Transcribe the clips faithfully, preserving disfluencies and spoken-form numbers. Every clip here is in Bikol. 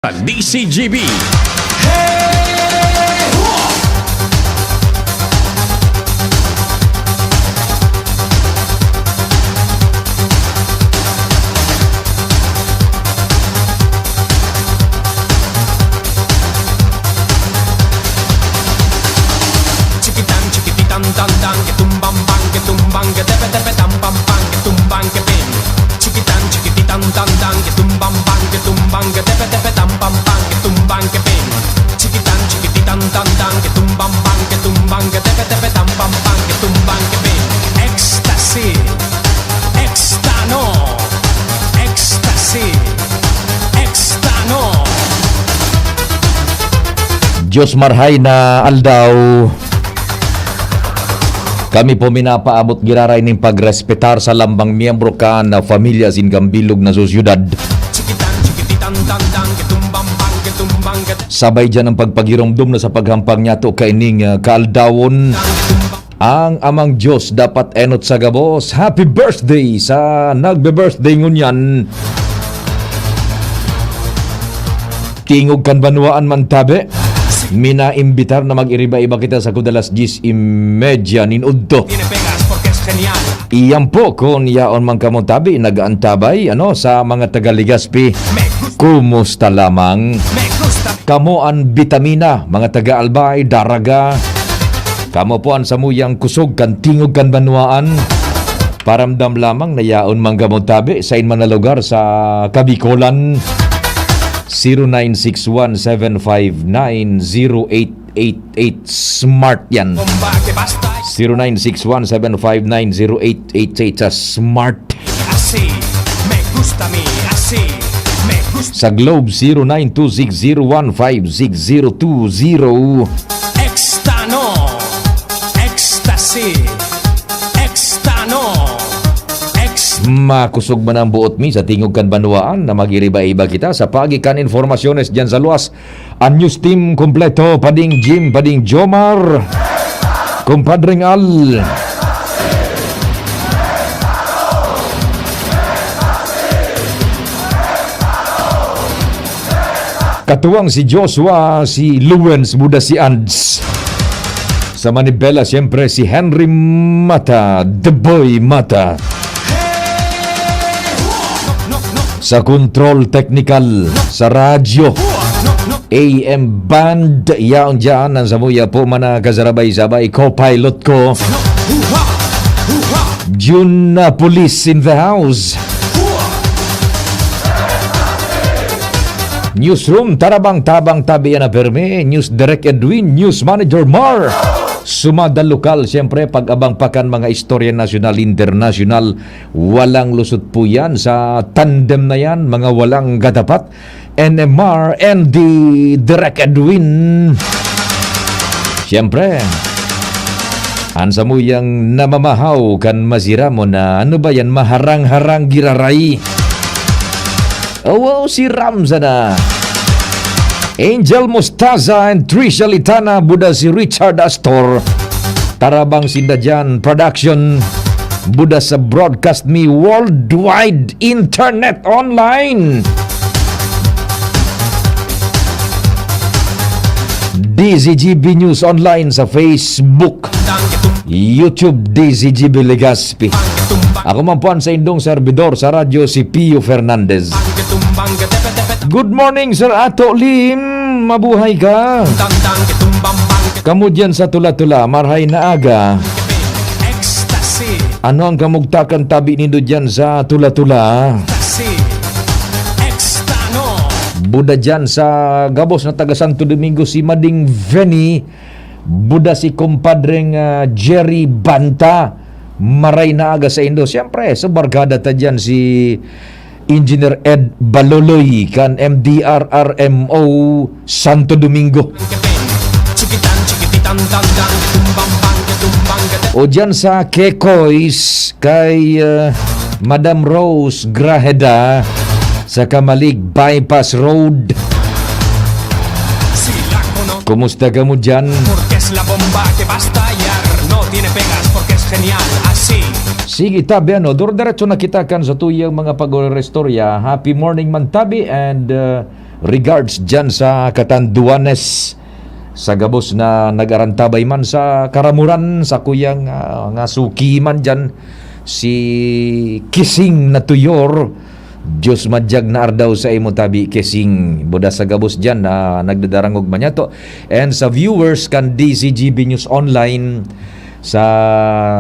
D C G B. Chikitan, chikititan, tan, tan, ke tumbang, bang, ke tumbang, ke tepe, tepe, tam, pam, pam, ke tumbang, ke ping. Chikitan, chikititan, tan, tan, ke tumbang, bang, ke tumbang, ke tepe, tepe, tam, pam, pam, ke tumbang, ke ping. Chikitan, chikititan, tan, tan, ke tumbang, bang, ke tumbang, ke tepe, tepe, tam, pam, pam, ke tumbang, ke ping. Ecstasy, Extano, Ecstasy, Extano. Diyos marhay na aldaw. Kami po minapaabot giraray nin pagrespetar sa lambang miyembro kan pamilya sin kan bilog na sosyedad. Sabay diyan ang pagpagiromdom na sa paghampang niyato kaining, ah, kaaldawon. Ang Amang Diyos dapat enot sa gabos. Happy birthday sa nagbe-birthday ngunyan. Tingog kan banwaan man tabi. Minaimbitar na mag-iriba-iba kita sa kudalas diyes y media nin udto. Iyan po, kun yaon man kamo tabi, nag-aantabay, ano, sa mga taga Legazpi. Kumusta lamang? Kamo an bitamina, mga taga Albay, Daraga. Kamo po an samuyang kusog kan tingog kan banwaan. Paramdam lamang na yaon man kamo tabi, sain man na lugar sa Kabikolan. Zero nine six one seven five nine zero eight eight eight. Smart yan. Zero nine six one seven five nine zero eight eight eight sa Smart. Así me gusta mi, así me gusta. Sa Globe, zero nine two six zero one five six zero two zero. Extano, Ecstasy, Extano, Ex- Makusog man ang buot mi sa tingog kan banwaan na mag-iriba-iba kita sa paagi kan informasyones diyan sa luwas. An news team kompleto, Pading Jim, Pading Jomar, Kumpadring Al. Katuwang si Joshua, si Luwens, buda si Ands. Sa manibela, siyempre, si Henry Mata, The Boy Mata. Sa control technical, sa radyo, A M band, yaon diyan, ang samuya po, mga kasarabay-sabay, co-pilot ko. Jun, uh, Police in the house. Newsroom, tarabang-tabang tabi yan na permi. News Direk Edwin, News Manager Mar. Sumada lokal, siyempre, pag-abang pa kan mga istorya nasyonal, internasyonal, walang lusot po yan sa tandem na yan, mga walang katapat, N M R and the Direk Edwin. Siyempre, an samuyang namamahaw kan masiramon na, ano ba yan, maharang-harang giraray. Oh, wow, si Ramza na. Angel Mostaza and Trisha Litana, buda si Richard Astor. Tarabang sinda diyan, production. Buda sa Broadcast Me Worldwide Internet Online. D Z G B News Online sa Facebook, YouTube, D Z G B Legazpi. Ako man po ang sa indong servidor sa radyo, si Pio Fernandez. Good morning, Sir Ato Lim. Mabuhay ka. Kamo diyan sa Tula-Tula, marhay na aga. Ano ang kamugtakan tabi nindo diyan sa Tula-Tula? Buda diyan sa gabos na taga Santo Domingo, si Mading Veni. Buda si Kumpadreng, ah, Jerry Banta. Maray na aga sa indo. Siyempre, sa barkada ta diyan, si Engineer Ed Baloloy kan M D R R M O Santo Domingo. O diyan sa Kekoys kay, ah, Madam Rose Grajeda sa Camalig Bypass Road. Kumusta kamo diyan? Sige, tabi, ano, durdiretso na kita kan sa tuyang mga pag-orestorya. Happy morning man tabi and, uh, Regards dyan sa Catanduanes. Sa gabos na nag-arantabay man sa karamuran, sa kuyang, ah, nga suki man dyan, si Kising Natuyor. Diyos madyag na ardaw sa imo tabi, Kising. Buda sa gabos dyan na nagdadarangog man yato. And sa viewers kan D Z G B News Online, sa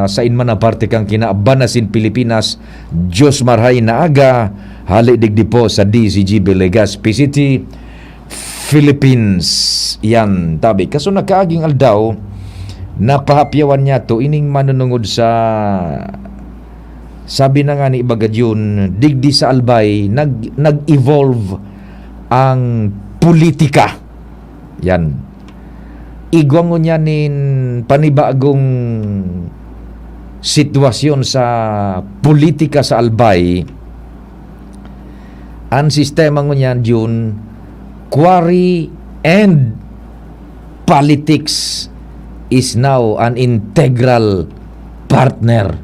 sain man na parte kan kinaban na sin Pilipinas, Diyos marhay na aga, hali digdi po sa D Z G B Legazpi City, Philippines. Yan, tabi. Kaso nakaaging aldaw, napahapyawan niya to, ining manunungod sa, sabi na nga ni Bagadyon, digdi sa Albay, nag-, nag-evolve ang politika. Yan. Igwa ngunyan nin panibagong sitwasyon sa politika sa Albay. Ang sistema ngunyan, Jun, quarry and politics is now an integral partner.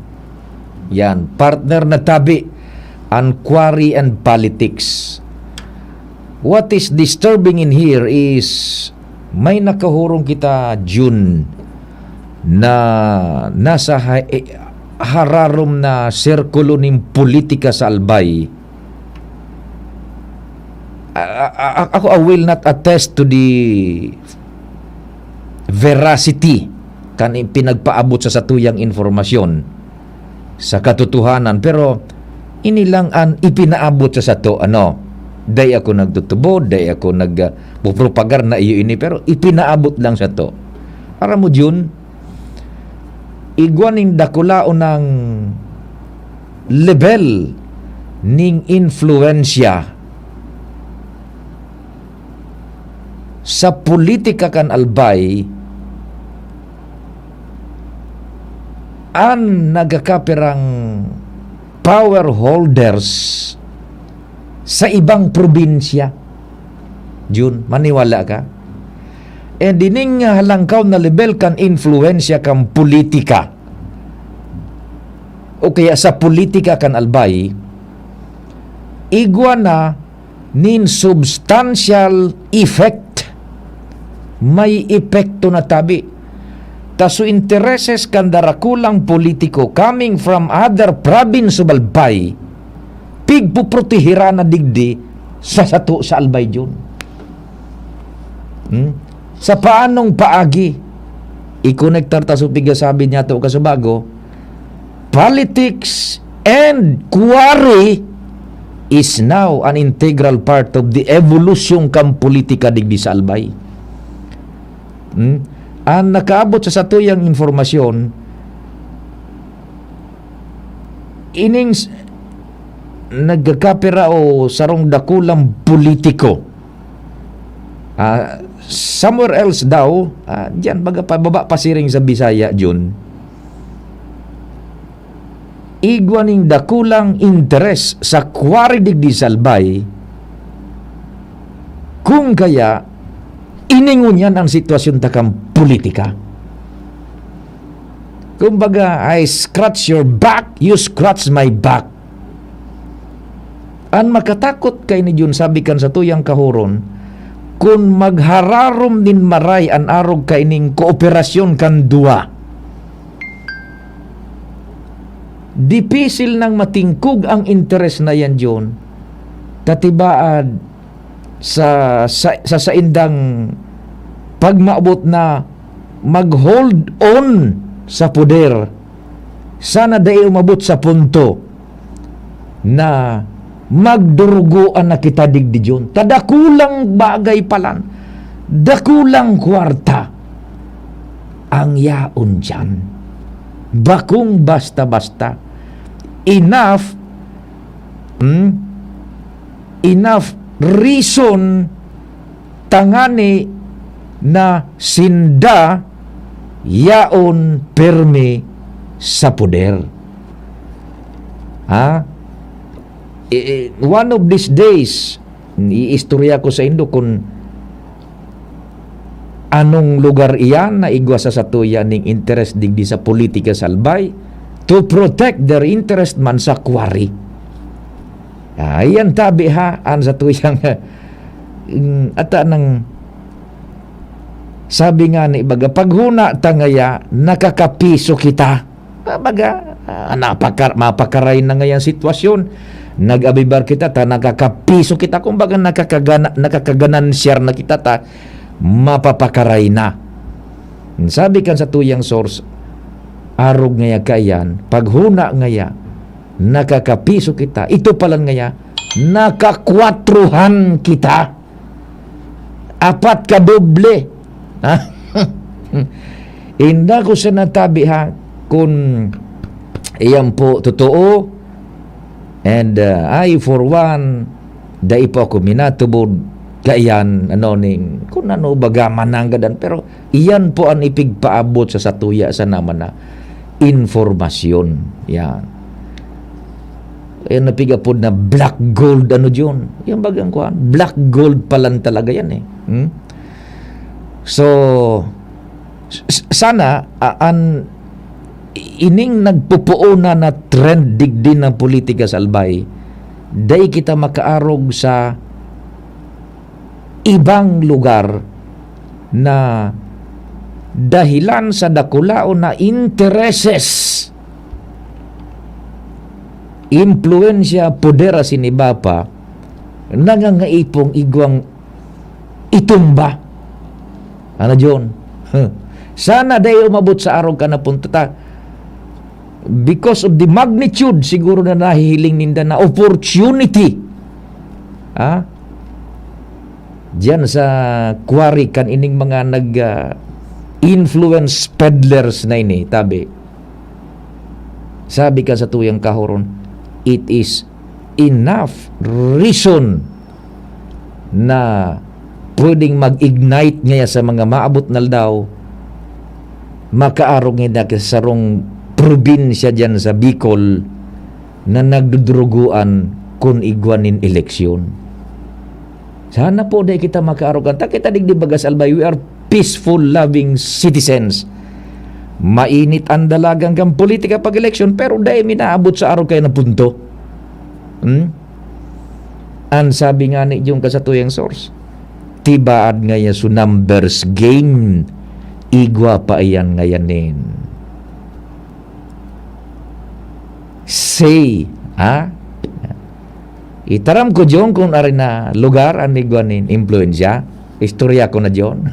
Yan, partner na tabi ang quarry and politics. What is disturbing in here is may nakahurong kita, Jun, na nasa ha-, eh, hararom na sirkulo nin politika sa Albay. A-, a-, a-, ako, I will not attest to the veracity kan i-, pinagpaabot sa satuyang informasyon sa katotohanan, pero ini lang an ipinaabot sa sato, ano. Dai ako nagtutubod, dai ako nag, ah, pupropagar na iyo ini, pero ipinaabot lang sato. Aram mo, Jun, igwa nin dakulaon ng level ning influensya sa politika kan Albay, an nagkakapirang power holders sa ibang probinsya. Jun, maniwala ka? Eh, dining halangkaw na level kan influensya kan politika o kaya sa politika kan Albay, igwa na nin substantial effect. May epekto na tabi. Ta su intereses kan darakulang politiko coming from other province of Albay, pigpoprotehiran na digdi sa sato sa Albay, Jun. Hmm? Sa paanong paagi? I-konektar ta sa pigasabi niya to kasubago, politics and quarry is now an integral part of the evolution kan politika digdi sa Albay. Hmm? Ang nakaabot sa satuyang informasyon, ining s-, nagkakapira o sarong dakulang politiko, ah, somewhere else daw, ah, diyan, baga pababa pa siring sa Bisaya, Jun. Igwa ning dakulang interes sa quarry digdi sa Albay, kung kaya, ini ngunyan ang sitwasyon ta kan politika. Kumbaga, "I scratch your back, you scratch my back." An makatakot kaini, Jun, sabi kan satuyang kahuron, kun maghararom nin maray an arog kaining kooperasyon kan duwa. Dipisil nang matingkog ang interes na yan, Jun. Ta tibaad sa, sa, sa saindang pagmaabot na mag-hold on sa poder, sana dai umabot sa punto na magdurugoan na kita digdi, Jun. Ta dakulang bagay palan, dakulang kwarta ang yaon diyan. Bakong basta-basta. Enough, hmm? Enough reason tangani na sinda yaon pirmi sa poder. Ha? I-, i-, one of these days, iistorya ko saindo kun anong lugar iyan na igwa sa satuya ning interes digdi sa politika sa Albay to protect their interest man sa quarry. Ah, iyan tabi ha, an satuyang Mm, ata nang sabi nga ni baga, paghuna ta ngaya, nakakapiso kita. Ah, baga, ah, napaka-, mapakaray na ngayang sitwasyon. Nag-abibar kita ta, nakakapiso kita. Kumbaga, nakakagana-, nakakaganansyar na kita ta, mapapakaray na. Sabi kan sa tuyang source, arog ngaya kaiyan, paghuna ngaya, nakakapiso kita. Ito palan ngaya, nakakwatruhan kita. Apat ka doble. Ha? Inda ko sa natabi, ha, kun iyan po totoo. And, uh, I, for one, dai po ako minatubod kaiyan, ano, ning, kun ano baga mananggadan. Pero iyan po an ipigpaabot sa satuya sa naman na informasyon. Yan. Ayan, napigapod na black gold, ano, John? Yan bagang kuan, black gold pa lang talaga yan, eh. Hmm? So, s-, s-, sana, ah, an, ining nagpupuuna na trend digdi na politika sa Albay, dai kita makaarog sa ibang lugar na dahilan sa dakulaon na intereses, impluwensya, poder asin iba pa, nangangaipong igwang itumba. Ano, John? Sana dai umabot sa arog ka na punta ta. Because of the magnitude, siguro na nahihiling ninda na opportunity. Ha? Diyan sa quarry kan ining mga nag, ah, influence peddlers na ini, tabi. Sabi ka sa tuyang kahuron, it is enough reason na pwedeng mag-ignite ngaya sa mga maabot na aldaw, makaarog ngaya ka sa sarong probinsya diyan sa Bicol na nagdudurugoan kun igwa nin eleksyon. Sana po dai kita makaarogan. Ta kita digdi bagas Albay, we are peaceful, loving citizens. Mainit ang dalagan kan politika pag-eleksyon, pero dai mi naabot sa arog kayo na punto. Hmm? Ang sabi nga ni yung kasatuyang source, tibaad ngaya su numbers game, igwa pa iyan ngayanin. Say, ha? Itaram ko, John, kung ari na lugar an igwa nin impluwensya. Istorya ko na, John.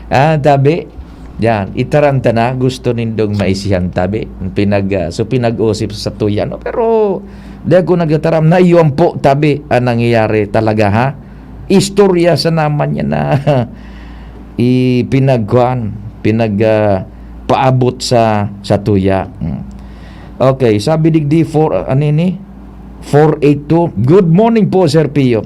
Ah, tabi. Yan, itaram ta na, gusto nindong maisihan, tabi. Pinag, ah, so, pinag-usip sa tuya, no? Pero, di ako nagtataram na iyon po, tabi, ang nangyayari talaga, ha? Istorya sa naman niya na ipinagkuhan, pinag, ah, paabot sa, sa tuya. Hmm. Okay, sabi digdi for, ah, ano ini? Four eight two. Good morning po, Sir Pio.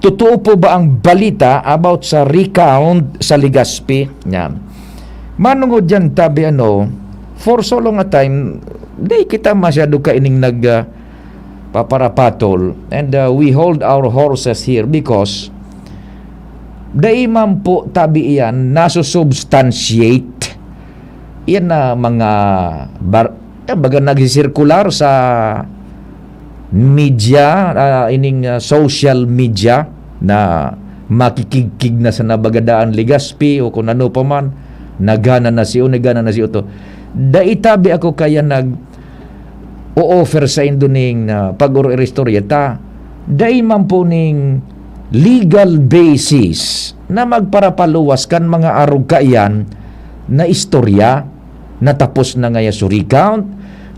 Totoo po ba ang balita about sa recount sa Legazpi? Yan. Manungod yan, tabi ano, for so long a time, di kita masyado kaining nag, ah, paparapatol. And, uh, we hold our horses here because dai man po tabi iyan nasusubstantiate. Iyan na mga bar-, eh, baga nagsisirkular sa media, ah, ining, ah, social media na makikigkig na sa nabagadaan Legazpi o kung ano pa man, nagana na si Une, gana na si Uto. Dai tabi ako kaya nag o-offer saindo ning, ah, pag-oro-, istorya ta, dai man po ning legal basis na magparapaluwas kan mga arog kaiyan na istorya na tapos na ngaya su recount,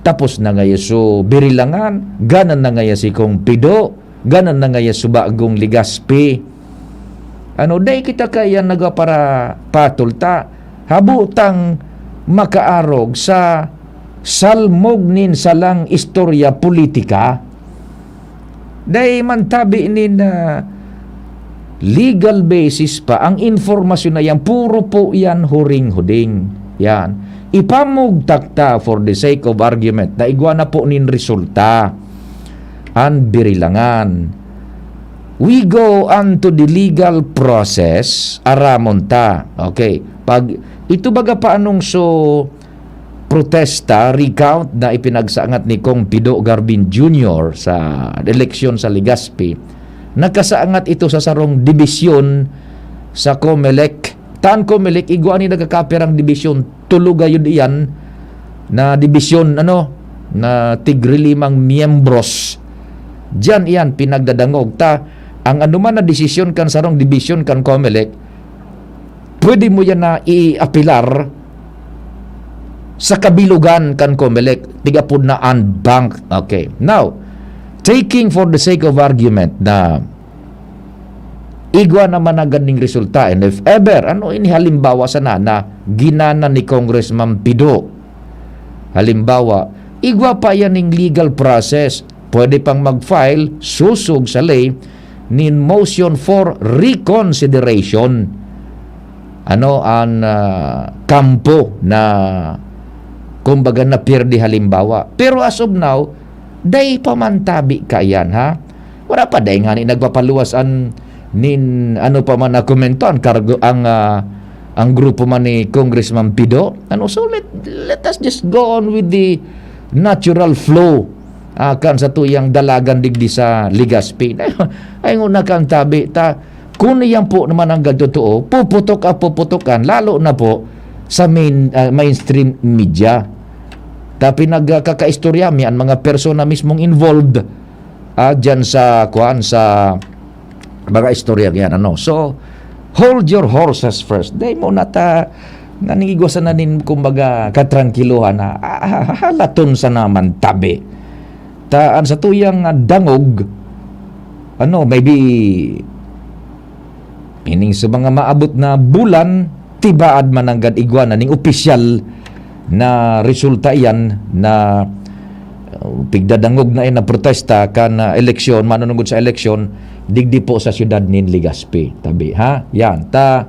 tapos na ngaya su birilangan, gana na ngaya si Kong Pido, gana na ngaya su bagong Legazpi. Ano, dai kita kaya nagapara patol ta, habo tang makaarog sa salmog nin salang istorya politika. Dai man tabi nin, ah, legal basis pa ang informasyon na yan. Puro po yan huring-huding. Yan. Ipamugtak ta for the sake of argument na igwa na po nin resulta. An birilangan. We go on to the legal process, aramon ta. Okay. Pag ito baga pa anong so, protesta, recount na ipinagsangat ni Cong Pido Garbin Junior sa eleksyon sa Legazpi, nakasangat ito sa sarong dibisyon sa Comelec. Tan Comelec, igwa ni nagkakapirang dibisyon, tulo gayud iyan na dibisyon, ano, na tigrilimang miyembros. Diyan iyan pinagdadangog. Ta, ang anuman na desisyon kan sarong dibisyon kan Comelec, pwede mo yan na iapilar sa kabilugan kan Comelec, tigapod na unbanked. Okay. Now, taking for the sake of argument na igwa naman agad ning resulta, and if ever, ano ini halimbawa sana na ginana ni Congressman Pido? Halimbawa, igwa pa yan ning legal process. Pwede pang mag-file, susog sa ley, nin motion for reconsideration. Ano an, ah, kampo na, kumbaga, napirdi halimbawa? Pero as of now, dai pa man tabi kaiyan, ha? Wala pa, dai ngani nagpapaluwas an nin ano pa man na komento, ang kargo, ang, ah, ang grupo man ni Congressman Pido. Ano, so let, let us just go on with the natural flow, ah, kan satuyang dalagan digdi sa Legazpi. Ay, ngunyan kan tabi ta, kun iyan po naman ang totoo, puputok at puputokan, lalo na po sa main, ah, mainstream media. Ta pinagkakaistorya mi an mga persona mismong involved, ah, diyan sa, kuan, sa mga istorya yan, ano. So, hold your horses first. Dai mo na ta, nanigwa sana nin, kumbaga, katrankiluhan na, ah, ah, halaton sana man tabi. Ta, an satuyang, ah, dangog, ano, maybe, ining sa mga maabot na bulan, tibaad man nanggad igwa na ning opisyal na resulta iyan na, uh, pigdadangog na, eh, na protesta kan, uh, eleksyon, manunungod sa eleksyon, digdi po sa siyudad nin Legazpi. Tabi, ha? Yan. Ta,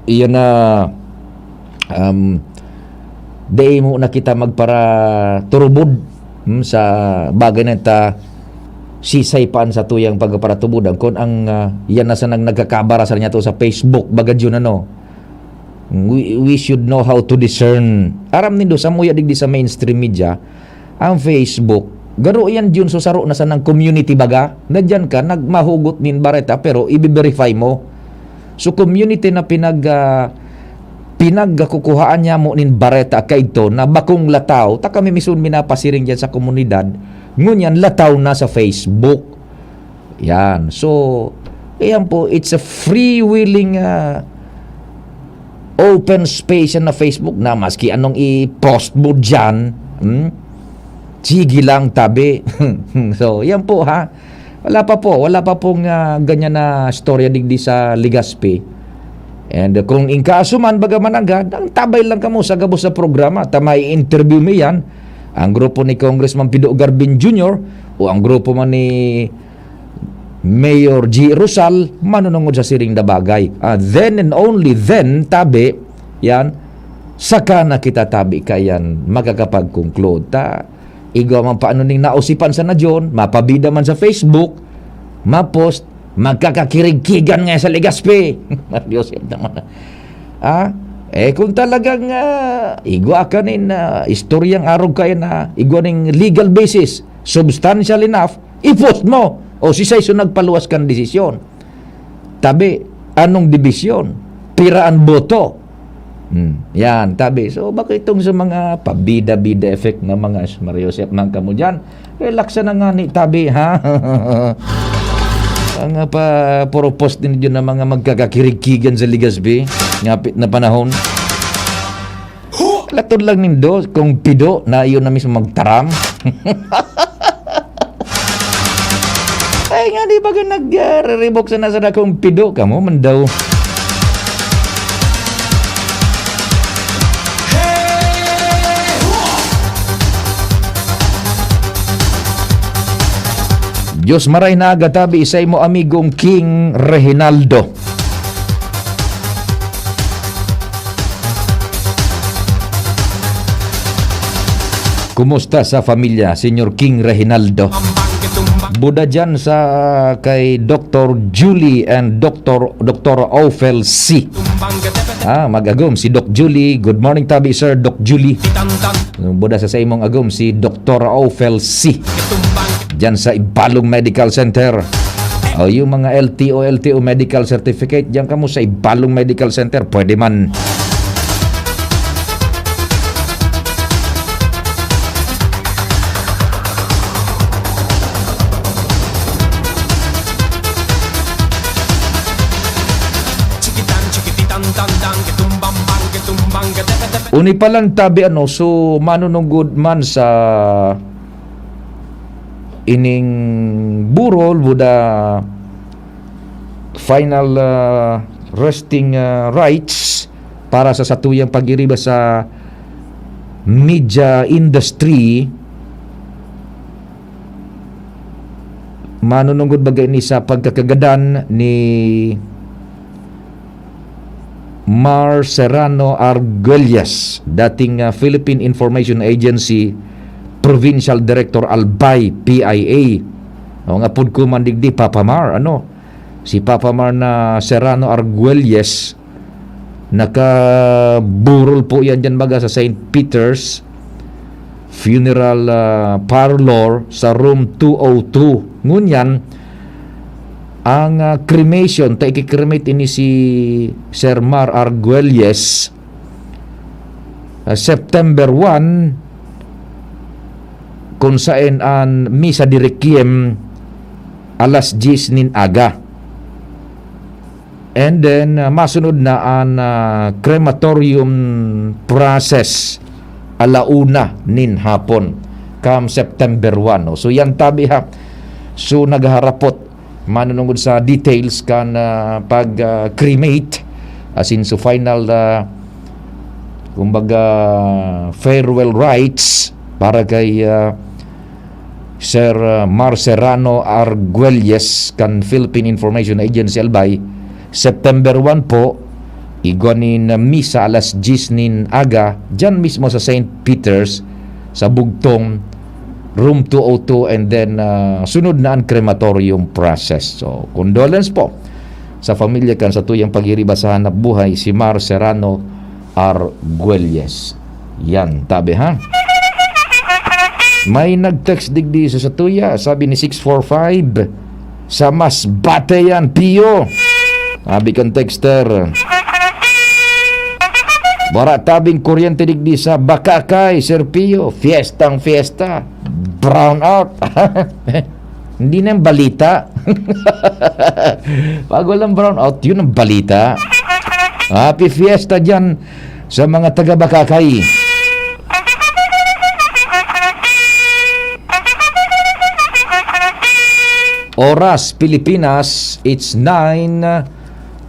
iyan na, um, di mo na kita magparaturubod, hmm, sa bagay na ta, sisay pa an satuyang pagparatubodan. Kun ang, ah, yan na sanang nagkakabara sa niya to sa Facebook, baga yun, ano. We, we should know how to discern. Aram nindo, sa muya digdi sa mainstream media, ang Facebook, garo yan yun, so saro na sanang community baga, na dyan ka, nagmahugot nin bareta, pero ibe-verify mo. So, community na pinag, ah, pinagkakukuhaan niya mo nin bareta kaidto na bakong lataw, ta kami mismo minapasiring diyan sa komunidad, ngunyan lataw na sa Facebook. Yan. So, ayan po, it's a freewheeling, ah, open space yan na Facebook na maski anong i-post mo diyan, hmm? Sige lang, tabi. So, yan po, ha. Wala pa po, wala pa pong, ah, ganyan na storya digdi sa Legazpi. And, uh, kung in kaso man, baga man nanggad, ang tabay lang kamo sa gabos na programa, ta mai-interview mi yan, ang grupo ni Congressman Pido Garbin Junior o ang grupo man ni Mayor G Rosal, manunungod sa siring na bagay. Ah, then and only then, tabi, yan, saka na kita tabi kayan makakapag-conclude. Ta, igwa man pa ano ning nausipan sa nadyon, mapabida man sa Facebook, ma-post, magkakakirigkigan nga sa Legazpi. Diyos, yan naman. Ah, eh, kung talagang, ah, igwa ka nin, ah, istoryang arog kayo na igwa ning legal basis, substantial enough, i-post mo. O si Saiso nagpaluwas kan desisyon. Tabi, anong dibisyon? Pira an boto? Hmm, yan, tabi. So, bako itong sa mga pabida-bida effect na mga Mario Joseph man kamo dyan. Relax na nga ni tabi, ha? Ang, ah, pa, puro post ninyo na mga magkakakirigkigan sa Legazpi, ngapit na panahon. Laton lang nindo kung Pido na iyon na mismo magtaram. Ay nga, di ba ka nag, ah, re-revoke sana sa dakong Pido? Kamo man daw. Diyos maray na agatabi, isay mo amigong King Reginaldo. Kumusta sa pamilya, Senyor King Reginaldo? Buda dyan sa kay Doktor Julie and Doktor, Doktor Ophel C. Ah, mag-agom si Doc Julie. Good morning, tabi, Sir Doc Julie. Buda sa, sa imong agom si Doktor Ophel C. Diyan sa Ibalong Medical Center. O, yung mga L T O, L T O medical certificate, diyan kamo sa Ibalong Medical Center. Pwede man. Uni pa lang, tabi, ano, so manunugod man sa ining burol, buda final, ah, resting, ah, rites para sa satuyang pag-iriba sa media industry. Manunungod baga ini sa pagkakagadan ni Mar Serrano Argüelles, dating, ah, Philippine Information Agency Provincial Director, Albay, P I A. O, ang apod ko man digdi, Papa Mar, ano? Si Papa Mar na Serrano Argüelles, nakaburol po yan dyan baga sa Saint Peter's Funeral, ah, Parlor sa room two oh two. Ngunyan, ang, ah, cremation, ta iki-cremate ini si Sir Mar Argüelles, ah, September one, kung saen an misa de requiem alas diyes nin aga. And then, ah, masunod na an, ah, crematorium process ala una nin hapon, kam September one, no? So, yan tabi, ha. So, nagharapot manunungod sa details kan, ah, pag, ah, cremate, as in, so final, ah, kumbaga, farewell rites para kay, ah, Sir, ah, Mar Serrano Argüelles kan Philippine Information Agency, Albay, September one po, igwa nin misa alas diyes nin aga, dyan mismo sa Saint Peter's, sa Bugtong, room two oh two, and then, ah, sunod na ang crematorium process. So, condolence po sa pamilya kan satuyang pag-iriba sa hanap buhay, si Mar Serrano Argüelles. Yan, tabi, ha? May nag-text digdi sa satuya, sabi ni six four five, "Sa Masbate yan, Pio." Sabi kan texter, "Wara tabing kuryente digdi sa Bacacay, Sir Pio. Fiestang fiesta. Brown out." Hindi na yung balita. Pag walang brown out, yun ang balita. Happy fiesta dyan sa mga taga Bacacay. Oras, Pilipinas, it's nine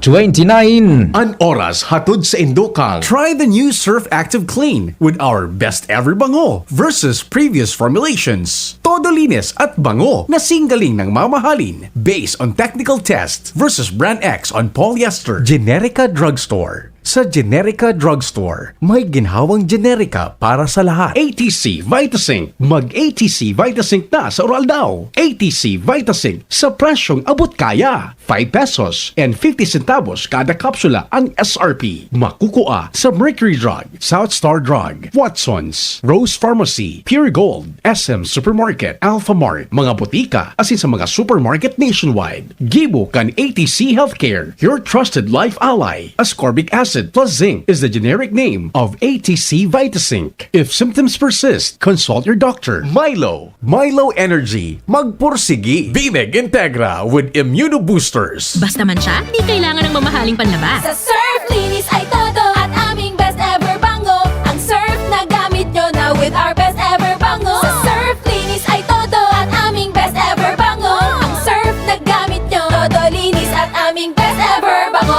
twenty-nine. An oras hatod sa indokang. Try the new Surf Active Clean with our best ever bango versus previous formulations. Todo linis at bango na singgaling ng mamahalin based on technical test versus brand X on polyester. Generica Drugstore. Sa Generica Drugstore, may ginhawang Generica para sa lahat. A T C Vitasync. Mag A T C Vitasync na sa Uraldaw. A T C Vitasync sa presyong abot kaya. Five pesos and fifty centavos kada kapsula ang S R P. Makukua sa Mercury Drug, South Star Drug, Watson's, Rose Pharmacy, Pure Gold, S M Supermarket, Alpha Mart, mga botika, asin sa mga supermarket nationwide. Gibo kan A T C Healthcare, your trusted life ally. Ascorbic acid plus zinc is the generic name of A T C Vitasync. If symptoms persist, consult your doctor. Milo, Milo Energy, magpursigi. Bineg Integra with Immuno Boosters. Basta man siya, di kailangan ng mamahaling panlaba. Sa Surf, linis ay todo at aming best ever bango. Ang Surf na gamit nyo na with our best ever bango. Sa Surf, linis ay todo at aming best ever bango. Ang Surf na gamit nyo, todo linis at aming best ever bango.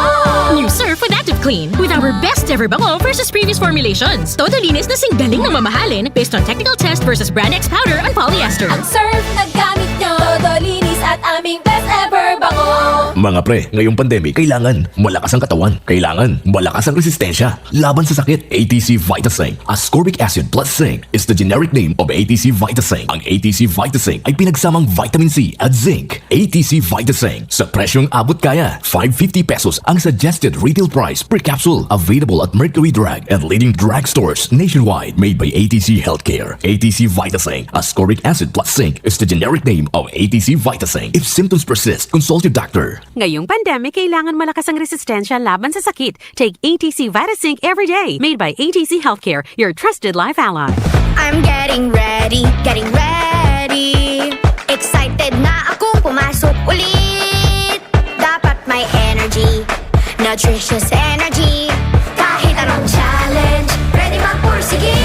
New Surf with Active Clean. With our best ever bango versus previous formulations. Todo linis na singgaling ng mamahalin based on technical test versus brand X powder on polyester. Ang Surf na gamit nyo, todo linis at aming best ever bango. Mga pre, ngayong pandemic, kailangan malakas ang katawan. Kailangan malakas ang resistensya laban sa sakit. A T C Vitasync, ascorbic acid plus zinc, is the generic name of A T C Vitasync. Ang A T C Vitasync ay pinagsamang vitamin C at zinc. A T C Vitasing, sa presyong abot kaya. Five fifty pesos ang suggested retail price per capsule. Available at Mercury Drug and leading drugstores nationwide. Made by A T C Healthcare. A T C Vitasing, ascorbic acid plus zinc, is the generic name of A T C Vitasing. If symptoms persist, consult your doctor. Ngayong pandemic, kailangan malakas ang resistensya laban sa sakit. Take A T C Vitasync every day. Made by A T C Healthcare, your trusted life ally. I'm getting ready, getting ready. Excited na akong pumasok ulit. Dapat may energy, nutritious energy. Kahit anong challenge, ready magpursige.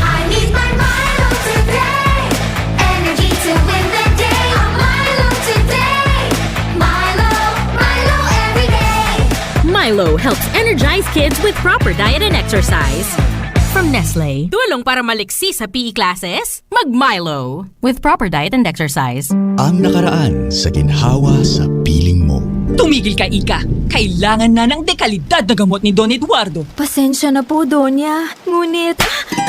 I need my Milo today. Energy to win the day. A Milo today. Milo, Milo every day. Milo helps energize kids with proper diet and exercise. From Nestle. Tulong para maliksi sa P E classes? Mag Milo. With proper diet and exercise. Ang nakaraan sa ginhawa sa piling mo. Tumigil ka, Ika. Kailangan na ng dekalidad na gamot ni Don Eduardo. Pasensya na po, Donya. Ngunit,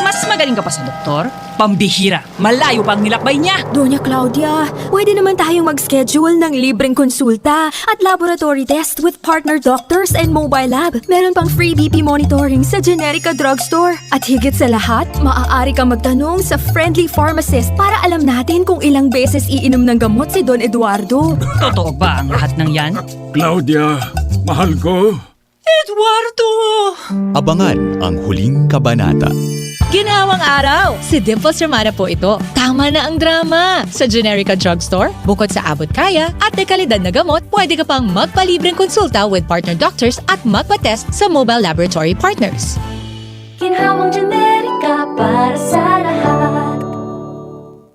Mas magaling ka pa sa doktor? Pambihira. Malayo pa ang nilakbay niya. Doña Claudia, pwede naman tayong mag-schedule ng libreng konsulta at laboratory test with partner doctors and mobile lab. Meron pang free B P monitoring sa Generica Drugstore. At higit sa lahat, maaari kang magtanong sa friendly pharmacist para alam natin kung ilang beses iinom ng gamot si Don Eduardo. Totoo ba ang lahat ng yan? Claudia, mahal ko. Eduardo! Abangan ang huling kabanata. Ginhawang araw! Si Dimples Romana po ito. Tama na ang drama! Sa Generica Drugstore, bukod sa abot kaya at dekalidad na gamot, pwede ka pang magpalibreng konsulta with partner doctors at magpa-test sa mobile laboratory partners. Ginhawang Generica para sa lahat.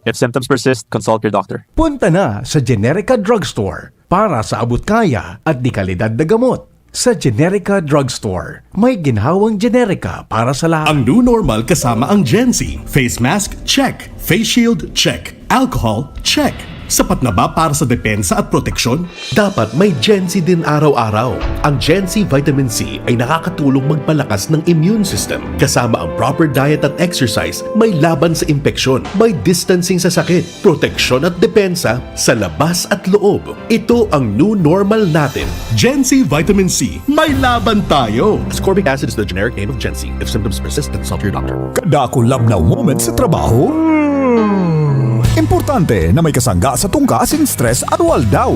If symptoms persist, consult your doctor. Punta na sa Generica Drugstore para sa abot kaya at dekalidad na gamot. Sa Generica Drugstore, may ginhawang Generica para sa lahat. Ang new normal kasama ang Gen Z. Face mask, check. Face shield, check. Alcohol, check. Sapat na ba para sa depensa at proteksyon? Dapat may Gen Z din araw-araw. Ang Gen Z Vitamin C ay nakakatulong magpalakas ng immune system. Kasama ang proper diet at exercise, may laban sa impeksyon, may distancing sa sakit, proteksyon at depensa sa labas at loob. Ito ang new normal natin. Gen Z Vitamin C, may laban tayo! Ascorbic acid is the generic name of Gen Z. If symptoms persist, consult your doctor. Kadakul labnaw moment sa trabaho? Hmm. Importante na may kasangga sa tungka asin stress araw-aldaw.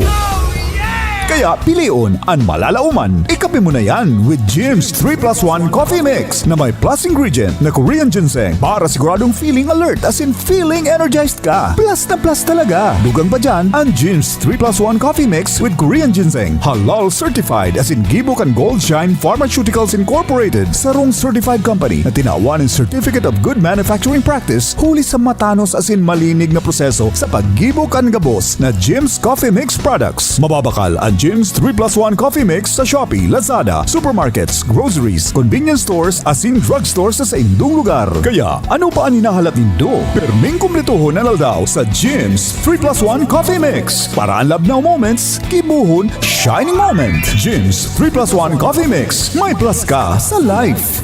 Kaya pilion an malalaoman. Ikape mo na yan with Jim's three plus one Coffee Mix na may plus ingredient na Korean ginseng para siguradong feeling alert asin feeling energized ka. Plus na plus talaga. Dugang pa dyan, ang Jim's three plus one Coffee Mix with Korean ginseng. Halal certified asin gibo kan Gold Shine Pharmaceuticals Incorporated, sarong certified company na tinawan ng Certificate of Good Manufacturing Practice huli sa matanos asin malinig na proseso sa paggibo kan gabos na Jim's Coffee Mix products. Mababakal ang Jim's three plus one Coffee Mix sa Shopee, Lazada, supermarkets, groceries, convenience stores asin drugstores sa saindong lugar. Kaya, ano pa an hinahalat nindo? Perming kumpletohon an aldaw sa Jim's three plus one Coffee Mix. Para an labnaw moments, gibohon shining moment. Jim's three plus one Coffee Mix. May plus ka sa life.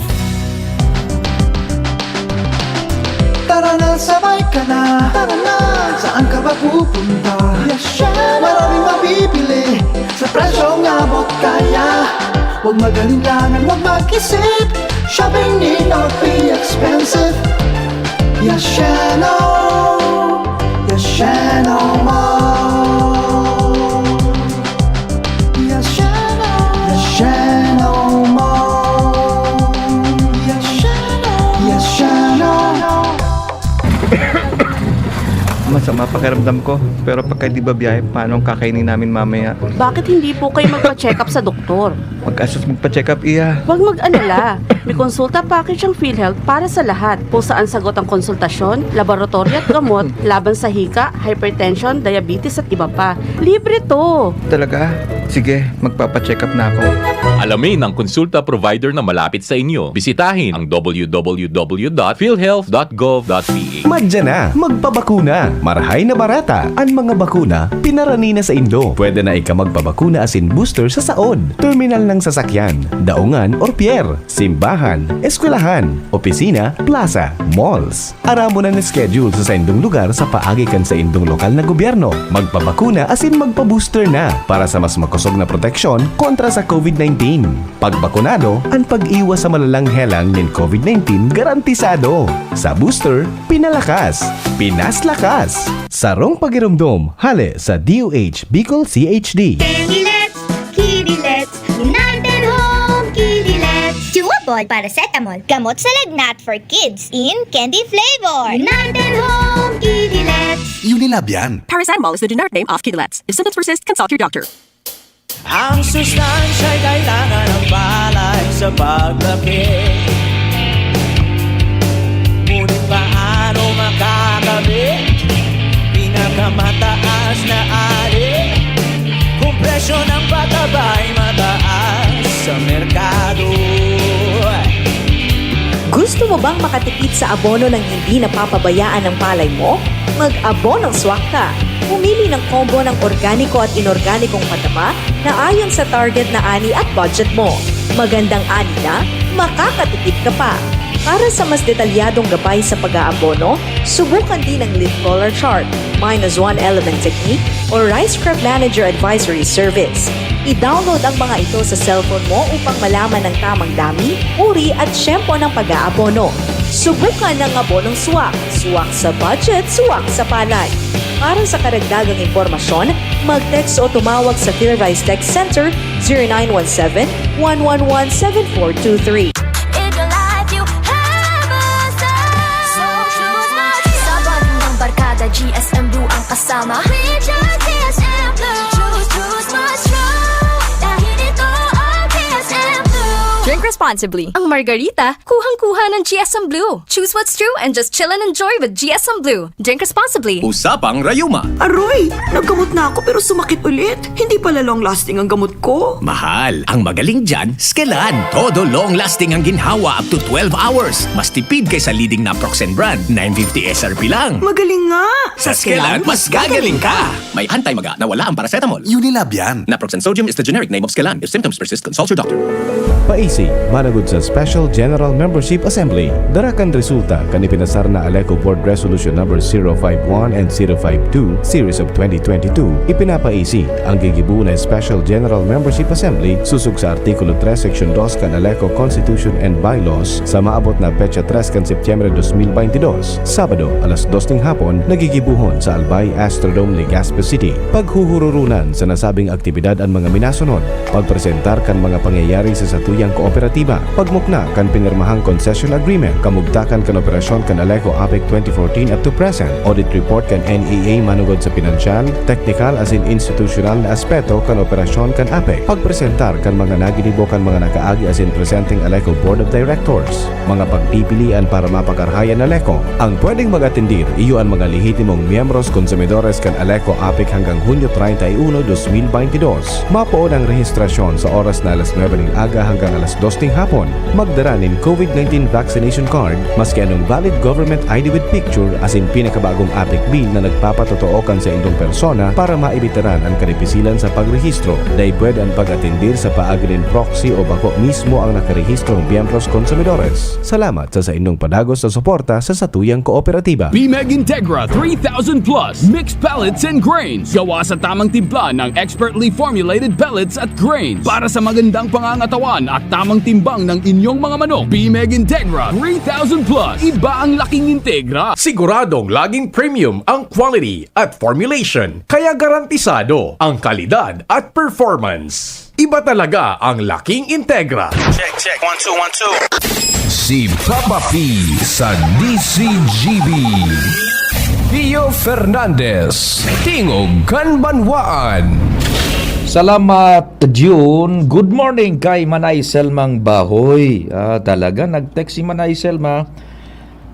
Tara na, sabay ka na. Tara na, saan ka ba pupunta? Maraming mabibili sa presyong abot kaya. Huwag mag-alinlangan, huwag mag-isip. Shopping need not be expensive. Yasheno, Yasheno Mall. Yasheno, Yasheno Mall. Yasheno, Yasheno. Masama pakiramdam ko, pero pagka di ba biyahe, paano ang kakainin namin mamaya? Bakit hindi po kayo magpa-check up sa doktor? Pagkastos magpa-check up, iya. Huwag mag-alala. May konsulta package ang PhilHealth para sa lahat. Kung saan sagot ang konsultasyon, laboratory at gamot, laban sa hika, hypertension, diabetes at iba pa. Libre to! Talaga? Sige, magpapacheck up na ako. Alamin ang konsulta provider na malapit sa inyo. Bisitahin ang w w w dot philhealth dot gov dot p h. Madya na, magpabakuna. Marahay na barata. An mga bakuna, pinarani na saindo. Pwede na ika magpabakuna asin booster sa saod, terminal nin sasakyan, daungan or pier, simbahan, eskwelahan, opisina, plaza, malls. Aramon an schedule sa saindong lugar sa paagi kan saindong lokal na gobyerno. Magpabakuna asin magpa-booster na para sa mas makosog na proteksyon kontra sa covid nineteen. Pagbakunado, an pag-iwas sa malalang helang nin covid nineteen garantisado. Sa booster, pinalakas, pinaslakas. Sarong pagiromdom, hale sa D O H Bicol C H D. Kidilets, Kidilets, United Home Kidilets. Chewable paracetamol, gamot sa lagnat for kids in candy flavor. United Home Kidilets. Unilab yan. Paracetamol is the generic name of Kidilets. If symptoms persist, consult your doctor. Ang sustansya'y kailangan ng palay sa paglaki. Ngunit paano makakabit? Pinakamataas na ali. Kung presyo ng pataba'y mataas sa merkado. Gusto mo bang makatipid sa abono nang hindi napapabayaan ang palay mo? Mag-abonong swak ka. Pumili ng combo ng organiko at inorganikong pataba na ayon sa target na ani at budget mo. Magandang ani na, makakatipid ka pa. Para sa mas detalyadong gabay sa pag-aabono, subukan din ang leaf collar chart, minus one element technique, o Rice Crop Manager Advisory Service. I-download ang mga ito sa cellphone mo upang malaman ang tamang dami, uri at tiyempo ng pag-aabono. Subukan ang abonong swak. Swak sa budget, swak sa palay. Para sa karagdagang impormasyon, mag-text o tumawag sa Phil Rice Text Center zero nine one seven, one one one, seven four two three. In your life, you have a star. So choose my Sa bonding ng barkada, G S M Blue ang kasama. We just G S M Blue. Choose, choose my strong. Dahil ito ang G S M Blue. Drink responsibly. Ang margarita, kuhang-kuha ng G S M Blue. Choose what's true and just chill and enjoy with G S M Blue. Drink responsibly. Usapang Rayuma. Aroy! Naggamot na ako pero sumakit ulit. Hindi pala long-lasting ang gamot ko. Mahal. Ang magaling dyan, Skelan. Todo long-lasting ang ginhawa up to twelve hours. Mas tipid kaysa leading naproxen brand, nine fifty S R P lang. Magaling nga! Sa Skelan, mas gagaling ka! May anti-maga na wala ang paracetamol. Unilab yan. Naproxen sodium is the generic name of Skelan. If symptoms persist, consult your doctor. Paisi, managod sa Special General Membership Assembly. Dara kan resulta kan ipinasar na Aleco Board Resolution Number zero five one and zero five two, Series of twenty twenty-two, ipinapaisi ang gigibo na Special General Membership Assembly sosog sa Artikulo tres, Seksyon dos kan Aleco Constitution and Bylaws sa maabot na petsa tres kan Setyembre dos mil baynte dos, Sabado, alas dos ning hapon, nagigibohon sa Albay Astrodome, Legazpi City. Paghuhururunan sa nasabing aktibidad an mga minasunod: pagpresentar kan mga pangyayari sa satuyang kooperatiba, pagmukna kan pinirmahang concession agreement, kamugtakan kan operasyon kan Aleco APEC twenty fourteen up to present, audit report kan N E A manugod sa pinansyal, teknikal asin institusyonal na aspeto kan operasyon kan APEC, pagpresentar kan mga naginibo kan mga nakaagi asin presenteng Aleco Board of Directors, mga pagpipilian para mapakarhay an Aleco. Ang pwedeng mag-atendir iyo an mga lehitimong miyembros, konsumidores kan Aleco APEC hanggang Hunyo treinta y uno, dos mil baynte dos. Mapoon ang rehistrasyon sa oras na alas nuebe ning aga hanggang alas dos ning hapon. Magdara nin covid nineteen vaccination card, maski anong valid government I D with picture, asin pinakabagong APEC bill na nagpapatotoo kan saindong persona para maibitaran an kadipisilan sa pagrehistro. Dai pwede an pag-atendir sa paagi nin proxy o bako mismo ang nakarehistrong miyembros, konsumidores. Salamat sa saindong padagos na suporta sa satuyang kooperatiba. BMEG Integra three thousand plus Mixed Pellets and Grains. Gawa sa tamang timpla ng expertly formulated pellets at grains para sa magandang pangangatawan at tamang timbang ng inyong mga manok. BMEG Integra three thousand plus. Iba ang laking Integra. Siguradong laging premium ang quality at formulation, kaya garantisado ang kalidad at performance. Iba talaga ang laking Integra. Check, check. One, two, one, two. Si Papa P sa D C G B. Pio Fernandez, Tingog kan Banwaan. Salamat, June. Good morning kay Manay Selmang Bahoy. Ah, talaga, nag-text si Manay Selma.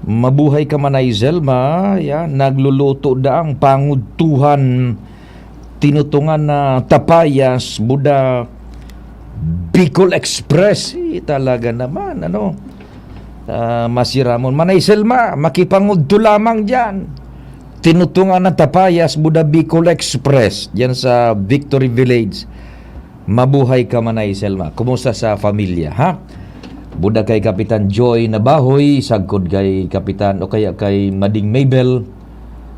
Mabuhay ka, Manay Selma. Yan, nagluluto daang pangudtuhan Tinutungan na tapayas, buda, Bicol Express. Eh, talaga naman, ano? Ah, masiramon. Manay Selma, makipangudto lamang diyan. Tinutungan na tapayas, buda, Bicol Express, diyan sa Victory Village. Mabuhay ka, Manay Selma. Kumusta sa pamilya, ha? Buda kay Kapitan Joy Nabahoy, sagkod kay Kapitan o kaya kay Mading Mabel,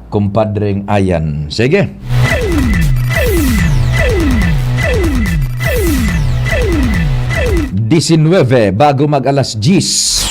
kumpadreng Ayan. Sige. Disinwebe, bago mag alas diyes.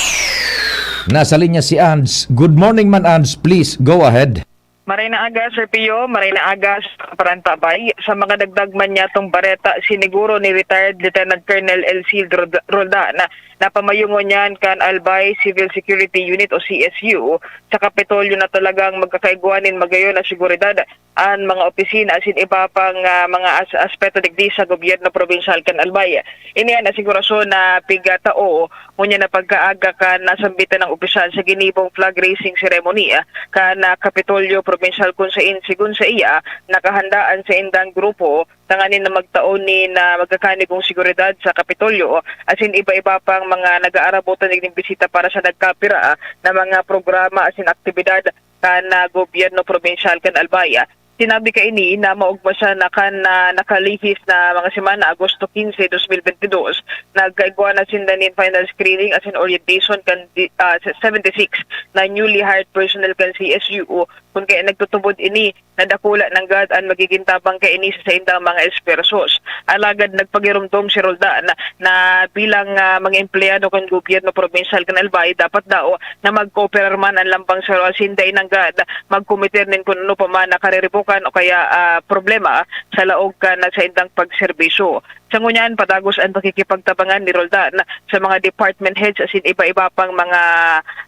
Nasa linya si Ads. Good morning man, Ads. Please, go ahead. Maray na aga, Sir Pio. Maray na aga sa parantabay. Sa mga dagdag man niyatong bareta, siniguro ni retired Lieutenant Colonel Elcid Rod-, Roldan na napamayungon niyan kan Albay Civil Security Unit o C S U sa Kapitolyo na talagang magkakaigwa nin magayon na seguridad an mga opisina asin iba pang, ah, mga as-, aspeto digdi sa gobyerno probinsyal kan Albay. Ini an asigurasyon na pigatao ngunyan na pagkaaga kan nasambitan ng opisyal sa ginibong flag raising ceremony, ah, kan, ah, Kapitolyo Probinsyal, kun sain, sigon saiya, nakahanda an saindang grupo tanganing na magtao nin, ah, magkakanibong seguridad sa Kapitolyo, asin iba-iba pang mga nag-aarabotan nin bisita para sa nagkapira, ah, na mga programa asin aktibidad kan, ah, gobyerno probinsyal kan Albay. Sinabi kaini na maogma siya na kan, ah, nakalihis na mga semana, Agosto quince, dos mil bentidós, nagkaigwa na sinda nin final screening asin orientation kan di-, ah, seventy-six na newly hired personnel kan C S U, kun kaya nagtutubod ini na dakula nanggad an magigin tabang kaini sa saindang mga esfuerzos. Alagad nagpagiromdom si Roldan na, na bilang, ah, mga empleyado kan gobyerno probinsyal kan Albay, dapat daw na magkooperar man an lambang saro asin dai nanggad magkometer nin kun ano pa man na kariribokan o kaya, ah, problema sa laog kan saindang pagserbisyo. Sa ngunyan, padagos an pakikipagtabangan ni Roldan sa mga department heads asin iba-iba pang mga,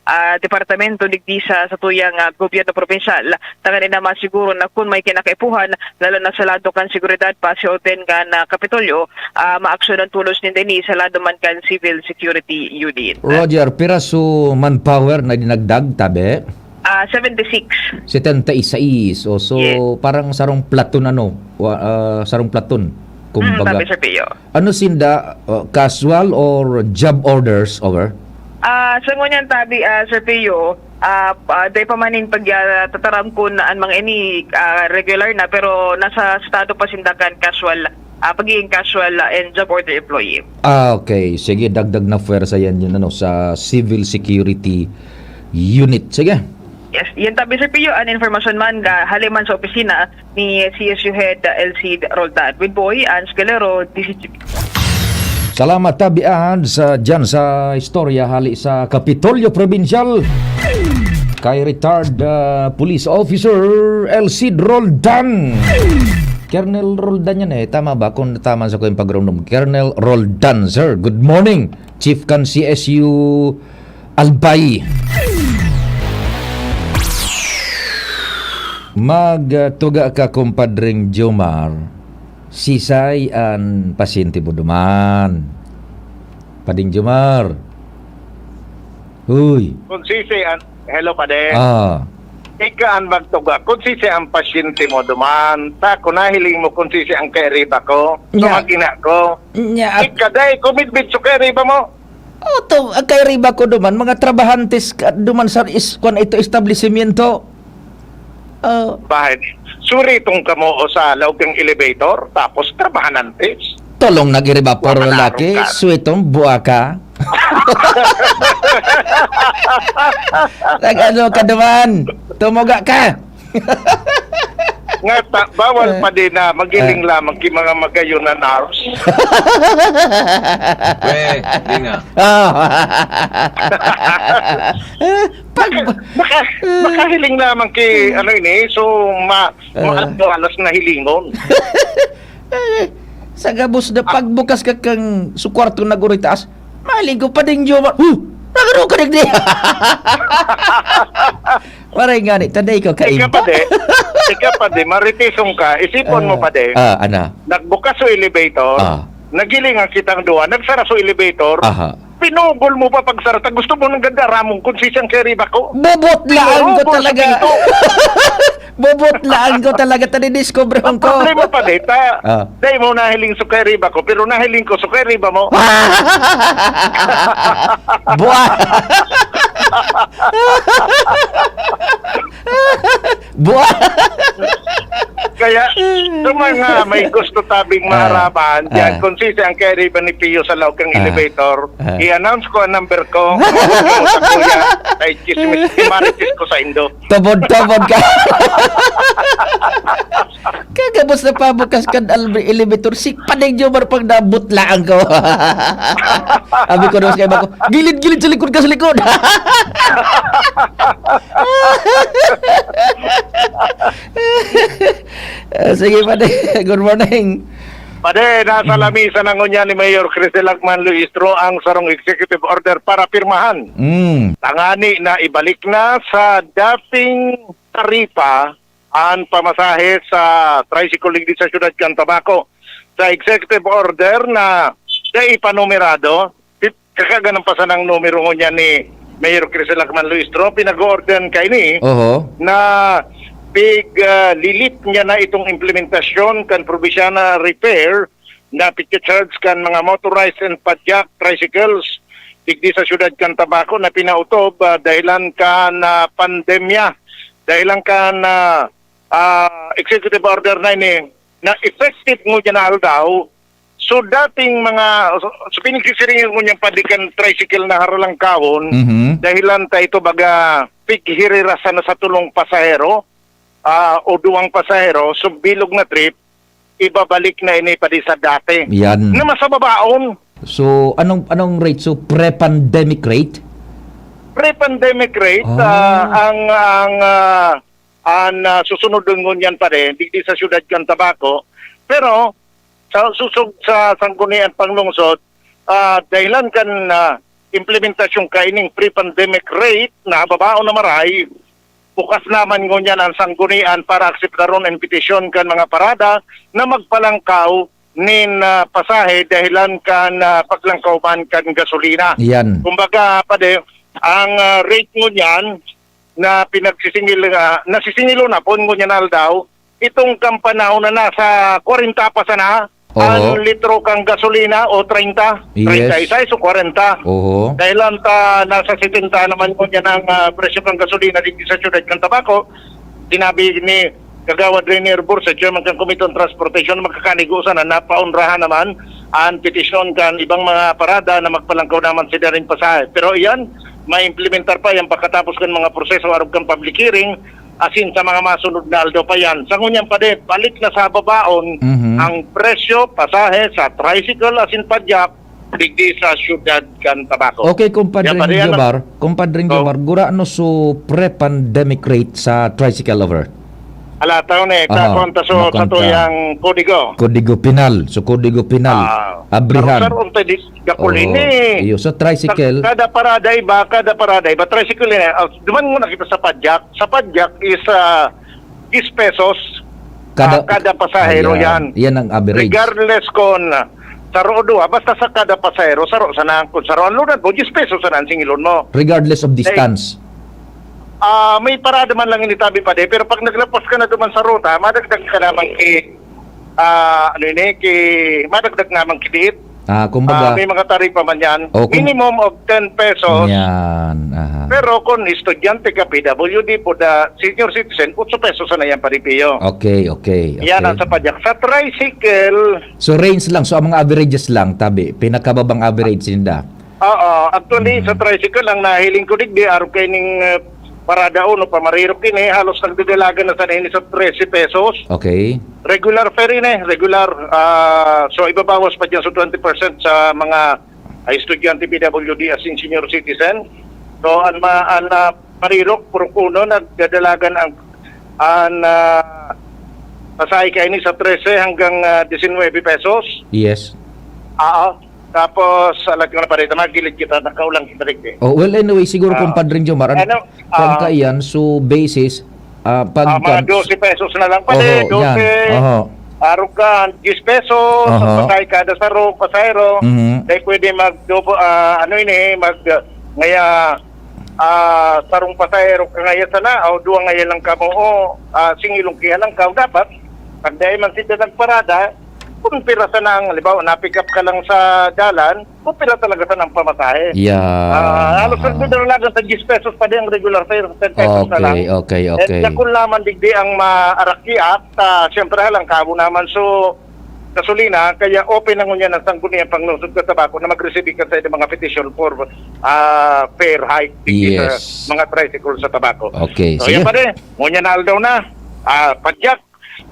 ah, departamento digdi sa satuyang, ah, gobyerno probinsyal. Tanganing na masiguro na kun may kinakaipuhan, lalo na sa lado kan seguridad, pasioten kan, ah, Kapitolyo, ah, maaksyonan tolos ninda ini sa lado man kan Civil Security Unit. Roger, piraso manpower na dinagdag, tabi? Ah, seventy-six. Setenta y seis. O, so, Yes. parang sarong platoon, ano? Wa-, ah, sarong platoon, Mm, kumbaga. tabi, Sir Pio. Ano sinda, uh, casual or job orders, over? Ah, sa ngunyan tabi, ah, Sir Pio, ah, ah, dai pa man nin pag, ah, tataram kun an mga ini, ah, regular na, pero nasa estado pa sinda kan casual, ah, pagiging casual, ah, and job order employee. Ah, okay. Sige, dagdag na pwersa yan, yun, ano, sa Civil Security Unit. Sige. Yes, yan tabi, Sir Pio, an informasyon man, ah, hali man sa opisina ni C S U Head, ah, Elcid Roldan. With Boy, Ans Galero, D C G. Salamat, Tabi Ads, sa, dyan sa istorya hali sa Kapitolyo Probinsyal. Kay retired, ah, police officer Elcid Roldan. Colonel Roldan yan eh. Tama ba? Kung tama sa ko yung pagrundong. Colonel Roldan, sir. Good morning. Chief kan C S U Albay. Magtuga ka, kumpadring Jomar. Sisay an pasyente mo duman? Pading Jomar. Uy. Kung sisay an, hello, pade. Ah. Ika an magtuga. Kung sisay an pasyente mo duman, ta, kung nahiling mo kung sisay ang kairiba ko, Nya. Sumagina ko. Nya, at Ika, dai, kumidbid sa kairiba mo. Oh, to, ang kairiba ko duman, mga trabahantes ka, duman sa is-, kwan ito, establishmento. Oh. Bakit? Suritong kamo o sa laog ng elevator, tapos trabahanantes. Tolong nag-iriba, puro Wala lalaki, ka. Suwitong buwaka. Nag-ano ka duman? Tumuga ka. Nga ta, bawal Eh. pa din na magiling Eh. lamang ki mga magayon na nurse. Weh, di nga. Ah. Pag Maka-, makahiling lamang ki, ano ini, so ma-, Eh. mahalas na hilingon. Eh, sa gabos na pagbukas ka kang su kwarto na guri taas, mahiling ko, Pading Jomar, "Huh! Nagano ka digdi?" Maray nga ni, taday ko Ika kaimpa. pa di, ika pa di, maritisong ka, isipon mo Ah, pa di. ah, ana. Nagbukas so elevator, Ah. nagilingan kitang duwa, nagsara so elevator, Aha. Pinugol mo pa pagsarata. Gusto mo nang ganda ramon kung sisang kay riba ko? Bubutlaan ko Pinurugol sa talaga. pinto. Bubutlaan ko talaga. Tadi diskubre Ang ko. problema pa dita, Ah. dai mo nahiling so kay riba ko, pero nahiling ko so kay riba mo. Buwa. Buwa. Kaya, sa mga may gusto tabing Ah. maharapan, diyan, Ah. kung sisi ang kairiba ni Pio sa laog kang Ah. elevator, Ah. i-announce ko ang number ko. Kung sa kuya, ay chismis, i-marites ko sa indo. Tubod, tubod ka. Kagabos na pabukas kan albe-, elevator, si Padeng Jomar pang nabutlaan ko. Sabi ko naman sa kaiba ko, "Gilid, gilid, sa likod ka, sa likod." Ah, sige, Pade. Good morning. Pade, nasa Mm. lamisa na ngunyan ni Mayor Crisel Akman Luistro ang sarong executive order para pirmahan. Mm. Tangani na ibalik na sa dating taripa an pamasahe sa tricycle digdi sa siyudad kan Tabaco. Sa executive order na dai pa numerado, Kakaganan pa sanang numero ngunyan ni Mayor Crisel Akman Luistro, pinag-oorderan kaini Oho. na pig, ah, lilit niya na itong implementasyon kan provincial na repair na pigcha-charge kan mga motorized and padyak tricycles digdi sa siyudad kan Tabaco na pinautob, ah, dahilan kan, ah, pandemya. Dahilan kan, ah, ah, executive order na ini na effective ngunyan na aldaw, So, dating mga, so, so, pinagsisiringan ko niyang padikan tricycle na haralangkawon, Mhm. dahilan ta ito baga pighirirasan na sa tulong pasahero, ah, o duwang pasahero, so, bilog na trip, ibabalik na ini pa di sa dati. Yan. Na mas mababaon. So, anong, anong rate? So, pre-pandemic rate? Pre-pandemic rate, Ah. ah, ang, ang, ah, an, ah, susunod ngunyan pa rin, digdi sa siyudad kan Tabaco. Pero, sa susog sa Sanggunian Panglungsod, ah, dahilan kan, ah, implementasyon kaining pre-pandemic rate na babaon na maray, bukas naman ngunyan ang Sanggunian para akseptaron ang petisyon kan mga parada na magpalangkaw nin, ah, pasahe dahilan kan, ah, paglangkaw man kan gasolina. Yan. Kumbaga, pade, ang, ah, rate ngunyan na pinagsisingil, ah, nasisingilon na pon ngunyan na aldaw, itong kan panahon na nasa kwarenta pa sana Oho. ang litro kan gasolina o treinta, Yes. treinta y seis o kwarenta. Oho. Dahilan ta nasa setenta naman ngunyan ang, ah, presyo kan gasolina digdi sa siyudad kan Tabaco, sinabi ni Kagawad Rene Herbur, sa chairman kan Committee on Transportation, magkakaligo sana, napaonrahan naman an petisyon kan ibang mga parada na magpalangkaw naman sa daring pasahe. Pero iyan, maimplementar pa yan pagkatapos kan mga proseso arog kan public hearing, asin sa mga masunod na aldaw pa yan. Sa ngunyan pa din, balik na sa babaon Mhm. ang presyo, pasahe sa tricycle asin padyak, digdi sa siyudad kan Tabaco. Okay, Compadre Yan pa rin, Jomar. Compadre Oh. Jomar, gurano so pre-pandemic rate sa tricycle over? Ala, taon eh, Aha, takuan ta so, sa makontra. tuyang kodigo. Kodigo Penal. So, Kodigo Penal. Ah, Abrihan. Saro-saro ang tadi, gapulin Oo. eh. Iyo, sa tricycle. Ka-, kada parada iba, kada parada iba. Tricycle eh. Ah, duman muna kita sa padyak. Sa padyak is, ah, diyes pesos, Kada, ah, kada pasahero ayan, yan. yan ang average. Regardless kung, ah, saro o duwa, basta sa kada pasahero, saro sana. Kung saro ang lunad mo, diyes pesos sana ang singilon mo. Regardless of Eh, distance. ah, may parada man lang ini tabi pa di, pero pag naglapas ka na duman sa ruta, madagdag ka naman ki, ah, ano ini, ki, madagdag naman ki diit. Ah, kumbaga Ah, may mga taripa man yan. Oh, kum- Minimum of ten pesos. Yan, aha. Pero kung estudyante ka, P W D po, the senior citizen, otso pesos na yan, Pare Pio. Okay, okay, Yan ang okay. sa padyak. Sa tricycle, So, range lang. So, ang mga averages lang, tabi. Pinakababang average ninda. Oo. Actually, Mhm. sa tricycle, ang nahiling ko digdi, araw kay ning, eh, parada uno, pamarirok ini, halos nagdadalagan na sana ini sa trese pesos. Okay. Regular fare ini, regular. Ah, so, ibabawas pa dyan sa twenty percent sa mga, ah, estudyante, P W D, asin senior citizen. So, an ma-, an, ah, parirok, purok uno, nagdadalagan ang, an, ah, pasahe kaini sa trese hanggang, ah, diecinuebe pesos. Yes. Oo. Tapos, alat ko na pa rin, magilid kita, nakaulang kita rin eh. Oh, well, anyway, siguro, Ah. Compadre Jomar, an-, Ano? kung Ah. kaiyan, so, basis, ah, pag Ah, mga kag-, dose pesos na lang pala eh, Oho, yan. dose. Oho. Arog ka, diyes pesos, Aha. ang pasahe kada sarong pasahero. Mhm. Dahil pwede mag, ah, ano ini, mag, ah, ngaya, ah, sarong pasahero ka ngaya sana, o duwa ngaya lang kamo, o, ah, singilong kiha lang ka, dapat, pag dahil man sila nagparada, kung pira sana ang, halimbawa, na-pick up ka lang sa dalan, kung pira talaga sana ang pamasahe. Yeah. Ah, halos nagdadalagan sa diyes pesos pa din ang regular fare, ten pesos na lang. Okay, okay, At okay. dakul naman digdi ang maarakyat, ah, siyempre, halang kamo naman, so, gasolina, kaya open na ngunyan ang Sangguniang Panglungsod kan Tabaco na mag-receive kan sa mga petition for, ah, fare hike digdi sa Yes. mga tricycle sa Tabaco. Okay, So, sige. Yan pa din, ngunyan na aldaw na, ah, padyak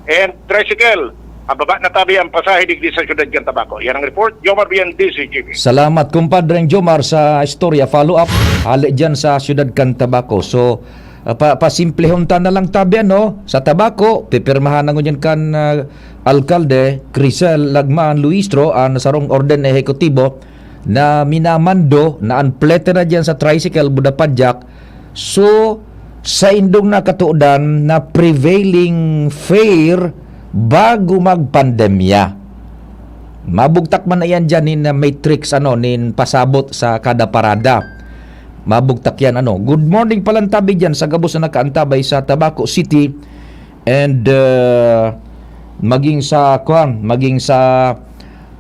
and tricycle, pababa na tabi ang pasahe digdi sa siyudad kan Tabaco. Yan ang report, Jomar Bian, D Z G B. Salamat, Kumpadreng Jomar, sa istorya. Follow up, hali dyan sa siyudad kan Tabaco. So, ah, pa pasimplehon ta na lang tabi, ano? Sa Tabaco, pipirmahan na ngunyan kan ah, Alkalde Crisel Lagman Luistro an sarong orden ehekutibo na minamando na an plete na diyan sa tricycle, buda padyak. So, sa indong nakatuodan na prevailing fare bago magpandemya. Mabugtak man na iyan dyan nin, ah, matrix, ano, nin pasabot sa kada parada. Mabugtak yan, ano. Good morning palantabi dyan sa gabos na nakaantabay sa Tabaco City and, ah, maging sa, kuwan, maging sa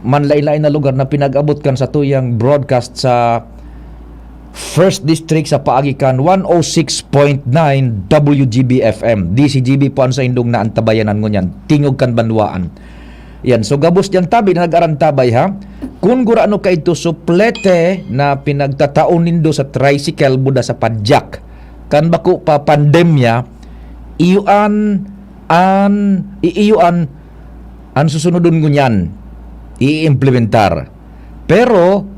manlain-lain na lugar na pinag-abot kan satuyang broadcast sa First District sa paagi kan one oh six point nine W G B F M. D Z G B po an saindong naantabayanan ngunyan, tingog kan banwaan. Yan, so gabos diyan tabi na nag-arantabay, ha. Kun gurano kaidto suplete na pinagtatao nindo sa tricycle buda sa padyak, kan bako pa pandemya, iyo an, an, i-, iyo an, an susunodon ngunyan, i-implementar. Pero,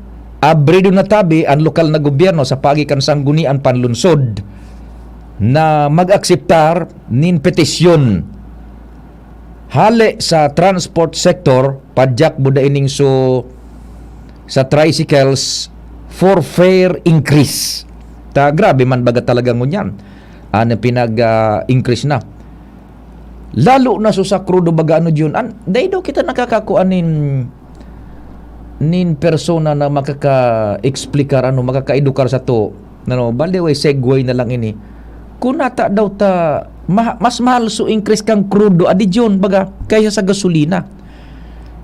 abrido na tabi an lokal na gobyerno sa paagi kan Sangguniang Panlungsod na mag-akseptar nin petisyon hale sa transport sector, padyak buda ining so sa tricycles for fare increase. Ta grabe man baga talaga ngunyan. Ano pinag, ah, increase na. Lalo na so sa krudo baga ano, Jun. An, dai daw kita nakakakuan nin, nin persona na makaka-explicar, ano, makakaedukar sa to. Ano, by the way, segue na lang ini. Kung nata daw ta, ma-, mas mahal so increase kang krudo, adi Jun, baga, kaysa sa gasolina.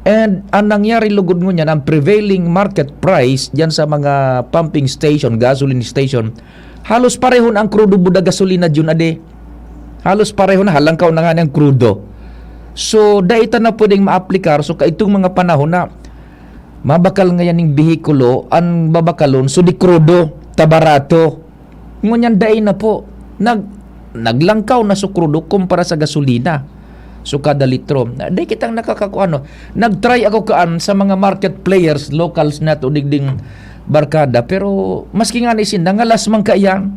And ang nangyari lugod ngunyan, ang prevailing market price diyan sa mga pumping station, gasoline station, halos pareho na ang krudo buda gasolina, Jun, adi. Halos pareho na, halangkaw na nga ang krudo. So, dai ta na pwedeng maaplikar. So, kaitong mga panahon na mabakal ngayan ning behikulo, ang babakalon, so di krudo, ta barato. Ngunyan dai na po. Nag-, naglangkaw na so krudo kumpara sa gasolina. So, kada litro. Dai kitang nakakakuano. Nag-try ako kaan sa mga market players, locals na to, digding barkada. Pero, maski nga ni sinda, ngalas man kaiyan.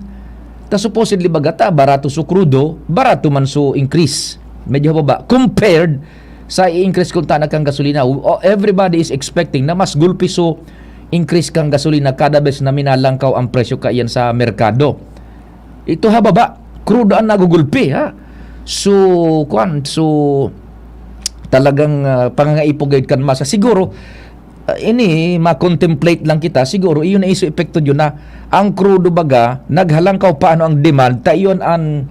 Ta supposedly baga ta, barato so krudo, barato man so increase. Medyo baba. Compared sa i-increase kung tana kang gasolina, o, everybody is expecting na mas gulpi so increase kang gasolina kada bes na minalangkaw ang presyo kaiyan sa merkado. Ito ha baba, crude ang nagugulpi, ha? So, kwan, so, talagang, ah, pangangaipo gayud kan masa. Siguro, ah, ini, ma-contemplate lang kita, siguro, iyon na iso epekto yun na ang crudo baga, naghalangkaw paano ang demand, ta iyon an,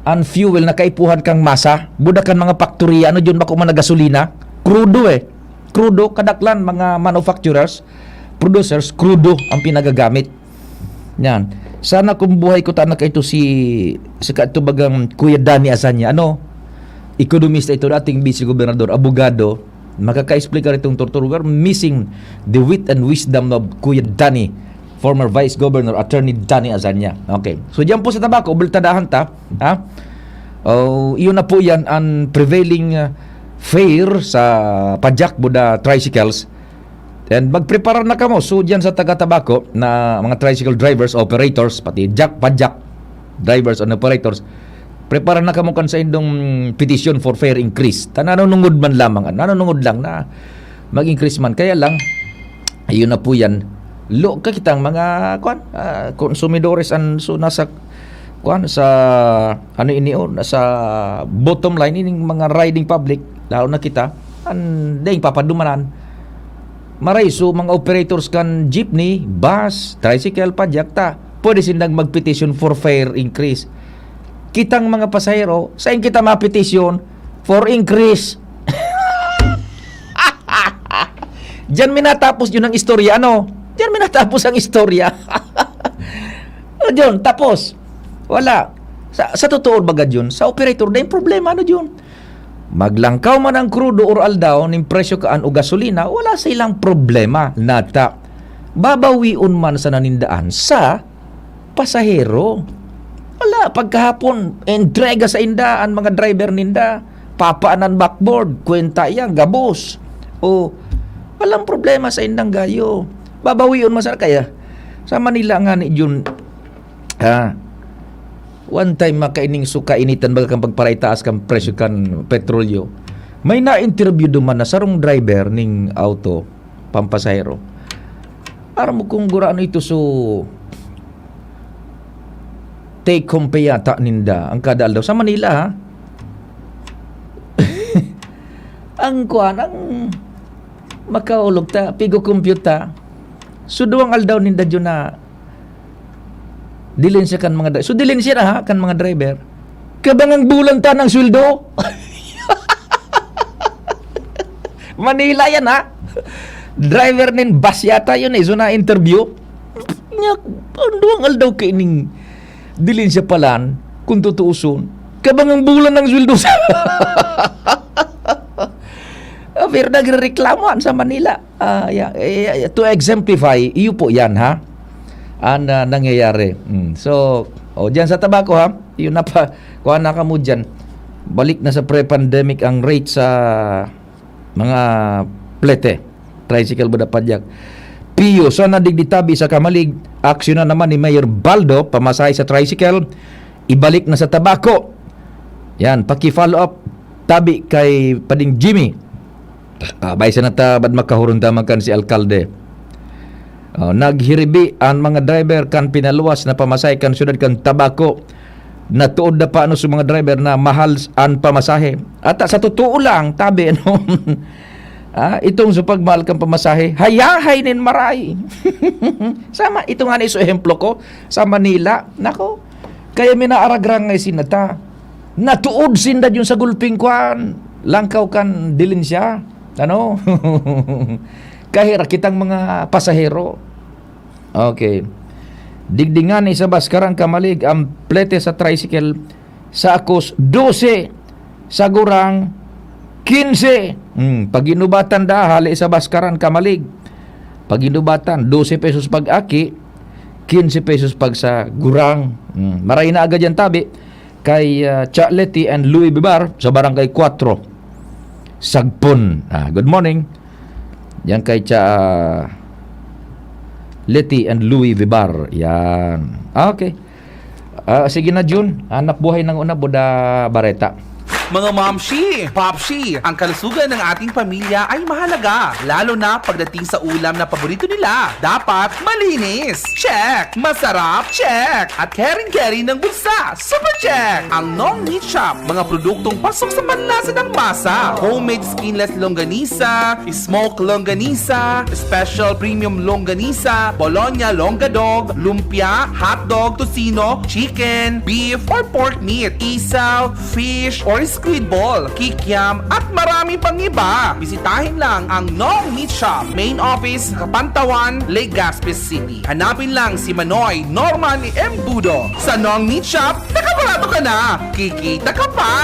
an fuel na kaipuhan kang masa, buda kan mga paktoriya, ano yun, bako man na gasolina, crudo eh. Crudo, kadaklan, mga manufacturers, producers, crudo ang pinagagamit. Yan. Sana kung buhay ko, tana kaito si, si kaito bagang Kuya Danny Azanya. Ano? Ekonomista ito, dating vice gobernador, abogado. Makaka-explicar itong tortor. We're missing the wit and wisdom of Kuya Danny, former Vice Governor Attorney Danny Azanya. Okay. So, diyan po sa Tabaco, bultadahan ta. Ha? Oh, iyon na po yan ang prevailing, uh, fare sa pajak buda tricycles. And magprepara na kamo. So, diyan sa taga Tabaco na mga tricycle drivers, operators, pati jack, pajak drivers and operators, prepara na kamo kan sa indong petition for fare increase. Ta nanunungod man lamang, nanunungod lang na mag-increase man. Kaya lang, ayun na po yan. Lo ka kitang mga, kwan, ah, konsumidores an so nasa, kwan, sa, ano ini, oh, nasa bottom line, ining mga riding public, lalo na kita, an daing papadumanan. Maray, so, mga operators kan jeepney, bus, tricycle, padyak ta, pwede sindang magpetition for fare increase. Kitang mga pasahero, sain kita mapetition for increase? Diyan minatapos yun ang istorya, ano? Diyan minatapos ang istorya. O, Jun, tapos. Wala. Sa, sa totoo baga, Jun, sa operator na yung problema, ano, Jun? Maglangkaw man ang krudo or aldaw ning presyo kaan o gasolina, wala silang problema. Nata, babawion man sa nanindaan sa pasahero. Wala, pagkahapon, entrega sa inda ang mga driver ninda. Papaanan backboard, kwenta yan, gabos. O, walang problema sa indang gayo. Babawion man sana kaya. Sa Manila nga ni Jun, ha? One time, makaining suka initan baga kan pagparaitaas kan presyo kan petrolyo. May na-interview duman na sarong driver ning auto, pampasahero. Aram mo kung gurano ito, so, take home pay yata ninda ang kada aldaw sa Manila, ha? Ang kuan, ang makaulog ta, pigo-compute ta. So, duwang aldaw ninda dyan na dilin siya kan mga dri-, so, dilin siya na, ha, kan mga driver. Kabangang bulan ta ng sweldo. Manila yan, ha? Driver nin bus yata yun, eh. So, na-interview. Nya, ang duwang aldaw kaining dilin siya palan, kung tutuuson. Kabangang bulan ng sweldo sa Ah, pero nagrereklamo an sa Manila. Ah, yeah, eh, to exemplify, iyo po yan, ha? Ang, ah, nangyayari. Mm. So, o, dyan sa tabako, ha? Yun na pa, kuha na ka mo dyan. Balik na sa pre-pandemic ang rate sa mga plete. Tricycle, buda, padyak. Pio, sana digdi tabi sa Camalig. Aksyon na naman ni Mayor Baldo, pamasahe sa tricycle. Ibalik na sa tabako. Yan, paki-follow up. Tabi kay Pading Jimmy. Ah, bay, sana ta, ba't makahuron ta man kan si alkalde? Oh, naghiribi an mga driver kan pinaluwas na pamasahe kan syudad kan Tabaco. Natuod na pa ano sa mga driver na mahal s-, an pamasahe. At, ah, sa totoo lang, tabi, ano, ah, itong sa pagmahal kan pamasahe, hayahay nin maray. Sama, ito nga ni so ehemplo ko, sa Manila. Nako, kaya minaaragrang nga isinata. Natuod sinda yun sa gulping kwan. Langkaw kan dilin siya. Ano? Kahira kitang mga pasahero. Okay. Digdi ngani sa Bascaran, Camalig, ang plete sa tricycle, sa akos, dose, sa gurang, kinse. Hmm, pag-inubatan da, hali sa Bascaran, Camalig. Pag-inubatan, dose pesos pag-aki, kinse pesos pag sa gurang. Hmm, maray na agad yan, tabi. Kay, ah, Cha Leti and Louie Vivar sa Barangay Cuatro, Sagpon. Ah, good morning. Yan kay Cha, ah, Leti and Louie Vivar. Yan. Ah, okay. Ah, sige na, Jun. Hanap buhay ng una, buda bareta. Mga mamshi, papshi, ang kalusugan ng ating pamilya ay mahalaga, lalo na pagdating sa ulam na paborito nila. Dapat malinis. Check! Masarap? Check! At caring-caring ng bulsa. Super check! Ang Nong Meat Shop, mga produktong pasok sa panlasa ng masa. Homemade skinless longganisa, smoke longganisa, special premium longganisa, Bologna longga dog, lumpia, hotdog, tocino, chicken, beef, or pork meat, isaw, fish, or squid ball, kikiam, at marami pang iba. Bisitahin lang ang Nong Meat Shop, main office, Kapantawan, Legazpi City. Hanapin lang si Manoy Norman Embudo. Sa Nong Meat Shop, nakabarato ka na! Kikita ka pa!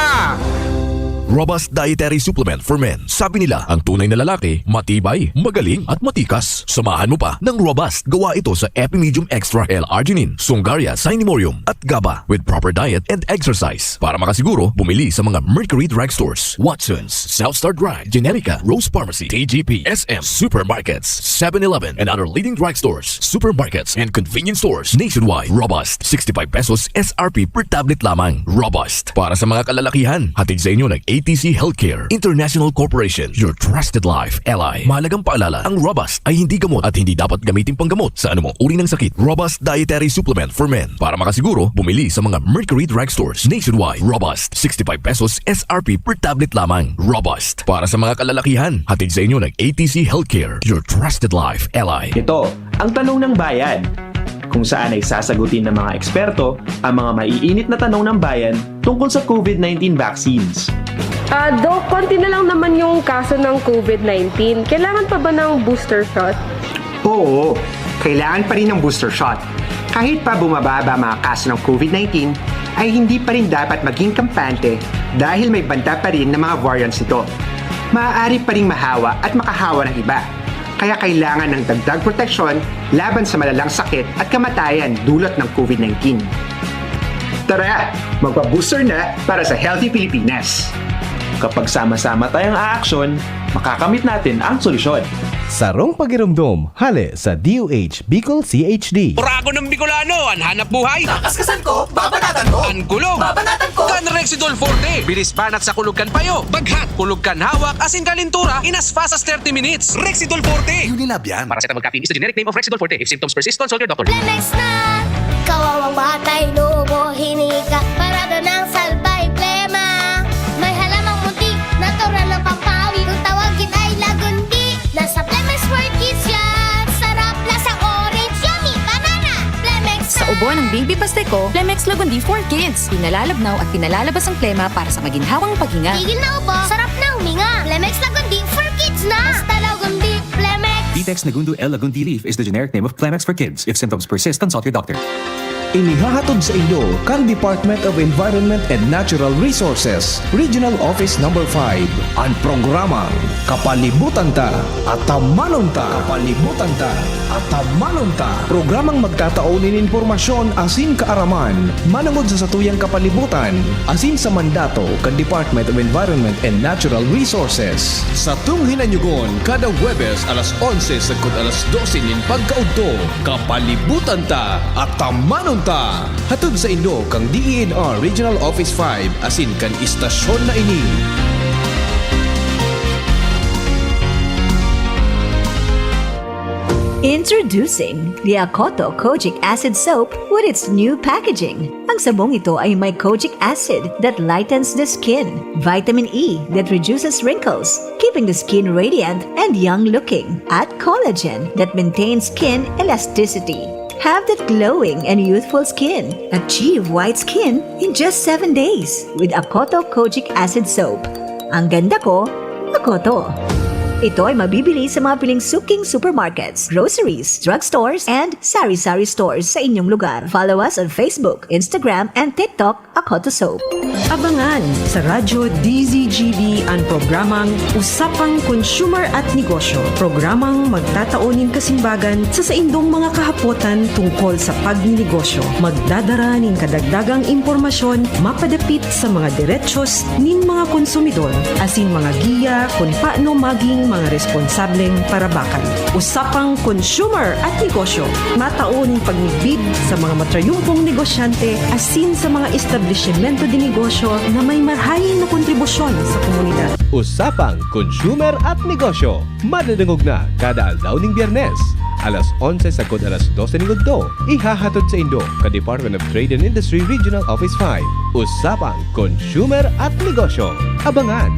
Robust Dietary Supplement for Men. Sabi nila, ang tunay na lalaki, matibay, magaling, at matikas. Samahan mo pa ng Robust. Gawa ito sa Epimedium Extra L-Arginine, Sungaria, Cinemorium, at GABA. With proper diet and exercise. Para makasiguro, bumili sa mga Mercury Drugstores, Watsons, South Star Drug, Generica, Rose Pharmacy, T G P, S M, supermarkets, Seven Eleven, and other leading drugstores, supermarkets, and convenience stores nationwide. Robust, sixty-five pesos S R P per tablet lamang. Robust. Para sa mga kalalakihan, hatid sa inyo ng A T C Healthcare International Corporation, your trusted life ally. Mahalagang paalala, ang Robust ay hindi gamot at hindi dapat gamitin panggamot sa anumang uri ng sakit. Robust Dietary Supplement for Men. Para makasiguro, bumili sa mga Mercury Drugstores nationwide. Robust, sixty-five pesos S R P per tablet lamang. Robust, para sa mga kalalakihan. Hatid sa inyo ng A T C Healthcare, your trusted life ally. Ito ang Tanong ng Bayan, kung saan ay sasagutin ng mga eksperto ang mga maiinit na tanong ng bayan tungkol sa COVID nineteen vaccines. Ah, Doc, konti na lang naman yung kaso ng COVID nineteen. Kailangan pa ba ng booster shot? Oo, kailangan pa rin ng booster shot. Kahit pa bumababa ang mga kaso ng COVID nineteen, ay hindi pa rin dapat maging kampante dahil may banta pa rin ng mga variants nito. Maaari pa ring mahawa at makahawa ng iba. Kaya kailangan ng dagdag proteksyon laban sa malalang sakit at kamatayan dulot ng COVID nineteen. Tara, magpa-booster na para sa healthy Pilipinas. Kapag sama-sama tayong aaksyon, makakamit natin ang solusyon. Sarong pagiromdom, hale sa D O H Bicol C H D. Oragon ng Bicolano, an hanap buhay. Kaskasan ko, babanatan ko. An kulog, babanatan ko. Kan Rexidol Forte. Bilis banat sa kulog kan payo. Baghat, kulog kan hawak, asin kalintura, in as fast as thirty minutes. Rexidol Forte. Unilab yan. Paracetamol caffeine is the generic name of Rexidol Forte. If symptoms persist, consult your doctor. Plemex na, kawawang batay, lobo, hinika, parada ng salbay, plema. May halamang munti, natural ng pampawi. Kung tawagin ay lagundi, nasa Plemex for Kids yan. Sarap, lasa orange, yummy, banana. Plemex Sa na. Ubo ng Baby Pasteco, Plemex Lagundi for Kids. Pinalalabnaw at pinalalabas ang plema para sa maginhawang paghinga. Tigil na ubo, sarap na huminga. Plemex Lagundi for Kids na. Basta Lagundi, Plemex. Ditex Negundo L Lagundi leaf is the generic name of Plemex for Kids. If symptoms persist, consult your doctor. Inihahatod sa inyo kan Department of Environment and Natural Resources, Regional Office Number five, an programang Kapalibutan Ta, Atamanon Ta. Kapalibutan Ta, Atamanon Ta. Programang magtatao nin impormasyon asin kaaraman manongod sa satuyang kapalibutan asin sa mandato kan Department of Environment and Natural Resources. Satong hinanyogon kada Huwebes alas onse sagkod alas dose nin pagkaudto. Kapalibutan Ta, Atamanon Ta. Hatod sa inyo kan D E N R Regional Office five asin kan istasyon na ini. Introducing the Akoto Kojic Acid Soap with its new packaging. Ang sabong ito ay may kojic acid that lightens the skin, vitamin E that reduces wrinkles, keeping the skin radiant and young looking, at collagen that maintains skin elasticity. Have that glowing and youthful skin. Achieve white skin in just seven days with Akoto Kojic Acid Soap. Ang ganda ko, Akoto. Ito ay mabibili sa mga piling suking supermarkets, groceries, drugstores, and sari-sari stores sa inyong lugar. Follow us on Facebook, Instagram, and TikTok, Akoto Soap. Abangan sa Radyo D Z G B an programang Usapang Consumer at Negosyo. Programang magtatao nin kasimbagan sa saindong mga kahapotan tungkol sa pagninegosyo. Magdadara nin kadagdagang impormasyon mapadapit sa mga derechos nin mga konsumidor asin mga giya kun paano maging mga responsableng parabakan. Usapang Consumer at Negosyo, matao nin pagmidbid sa mga matrayumpong negosyante asin sa mga establisimento de negosyo na may marahay na kontribusyon sa komunidad. Usapang Consumer at Negosyo, madadangog na kada aldaw ning Biyernes, alas onse sagkod alas dose ning udto. Ihahatod saindo kan Department of Trade and Industry Regional Office five. Usapang Consumer at Negosyo. Abangan!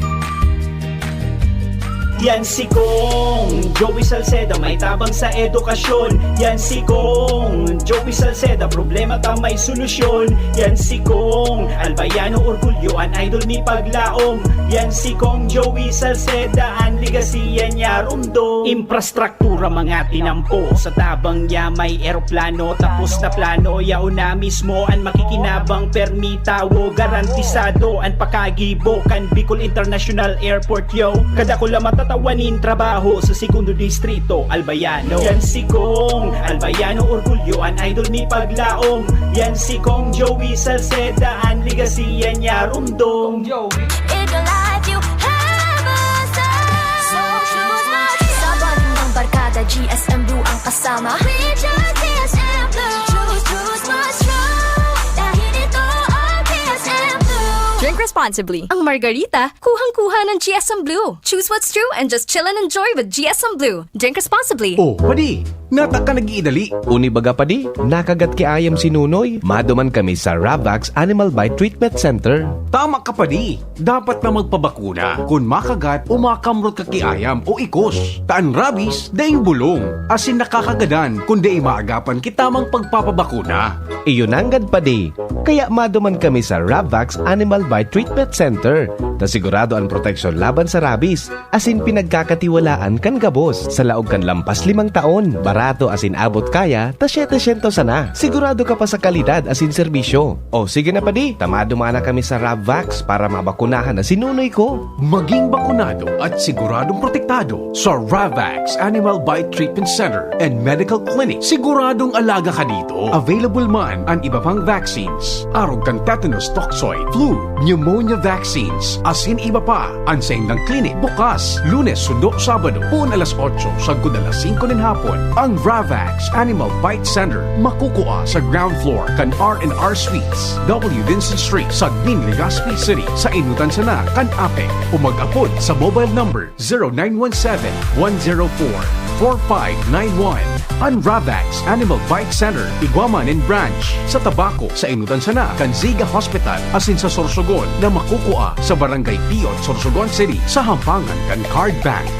Yan si Kong Joey Salceda, may tabang sa edukasyon. Yan si Kong Joey Salceda, problema ta may solusyon. Yan si Kong Albayano, orgulyo an idol mi paglaom. Yan si Kong Joey Salceda, an legacy yan niya rumdom. Infrastruktura mga tinampo, sa tabang niya may eroplano, tapos na plano, yaon na mismo an makikinabang, permi tawo, garantisado an pakagibo kan Bicol International Airport, yo. Kadakula matatawan nin trabaho sa Segundo Distrito, Albayano. Yan si Kong Albayano, orgulyo an idol mi paglaom. Yan si Kong Joey Salceda, an legacy yan niya rumdom. Joey. In your life, you have a song. So choose my Sabon ng barkada, G S M Blue ang kasama. We choose G S M Blue. Choose, choose my strong. Dahil ito ang G S M Blue. Drink responsibly. Ang margarita, kuhang-kuha ng G S M Blue. Choose what's true and just chill and enjoy with G S M Blue. Drink responsibly. Oh, padi, nata ka nag-iidali. Uni baga, padi, nakagat ki ayam si Nunoy. Maduman kami sa Ravax Animal Bite Treatment Center. Tama ka, padi. Dapat na magpabakuna kun makagat o makamrot ka ki ayam o ikos. Ta an rabies, daing bulong, asin nakakagadan kun dai maagapan ki tamang pagpapabakuna. Iyo nanggad, padi. Kaya maduman kami sa Ravax Animal Bite Treatment Center, ta sigurado an proteksyon laban sa rabies, asin pinagkakatiwalaan kan gabos. Sa laog kan lampas limang taon, barato asin abot kaya ta siyetesyentos sana. Sigurado ka pa sa kalidad asin serbisyo. O sige na, padi, ta maduman na kami sa Ravax para mabakunahan na si Nunoy ko. Maging bakunado at siguradong protektado sa Ravax Animal Bite Treatment Center and Medical Clinic. Siguradong alaga ka dito. Available man an iba pang vaccines, arog kan tetanus toxoid, flu, pneumonia vaccines, asin iba pa. An saindang clinic bukas Lunes sundo Sabado, poon alas otso sagkod alas singko nin hapon. Ang Ravax Animal Bite Center makukua sa ground floor kan R and R Suites, W Vincent Street, Sagmin, Legazpi City, sa enotan sana kan APEC, o mag-apod sa mobile number zero nine one seven, one zero four, four five nine one. An Ravax Animal Bite Center igwa man nin branch sa Tabaco, sa enotan sana kan Ziga Hospital, asin sa Sorsogon na makukua sa Barangay Piot, Sorsogon City, sa hampangan kan Card Bank.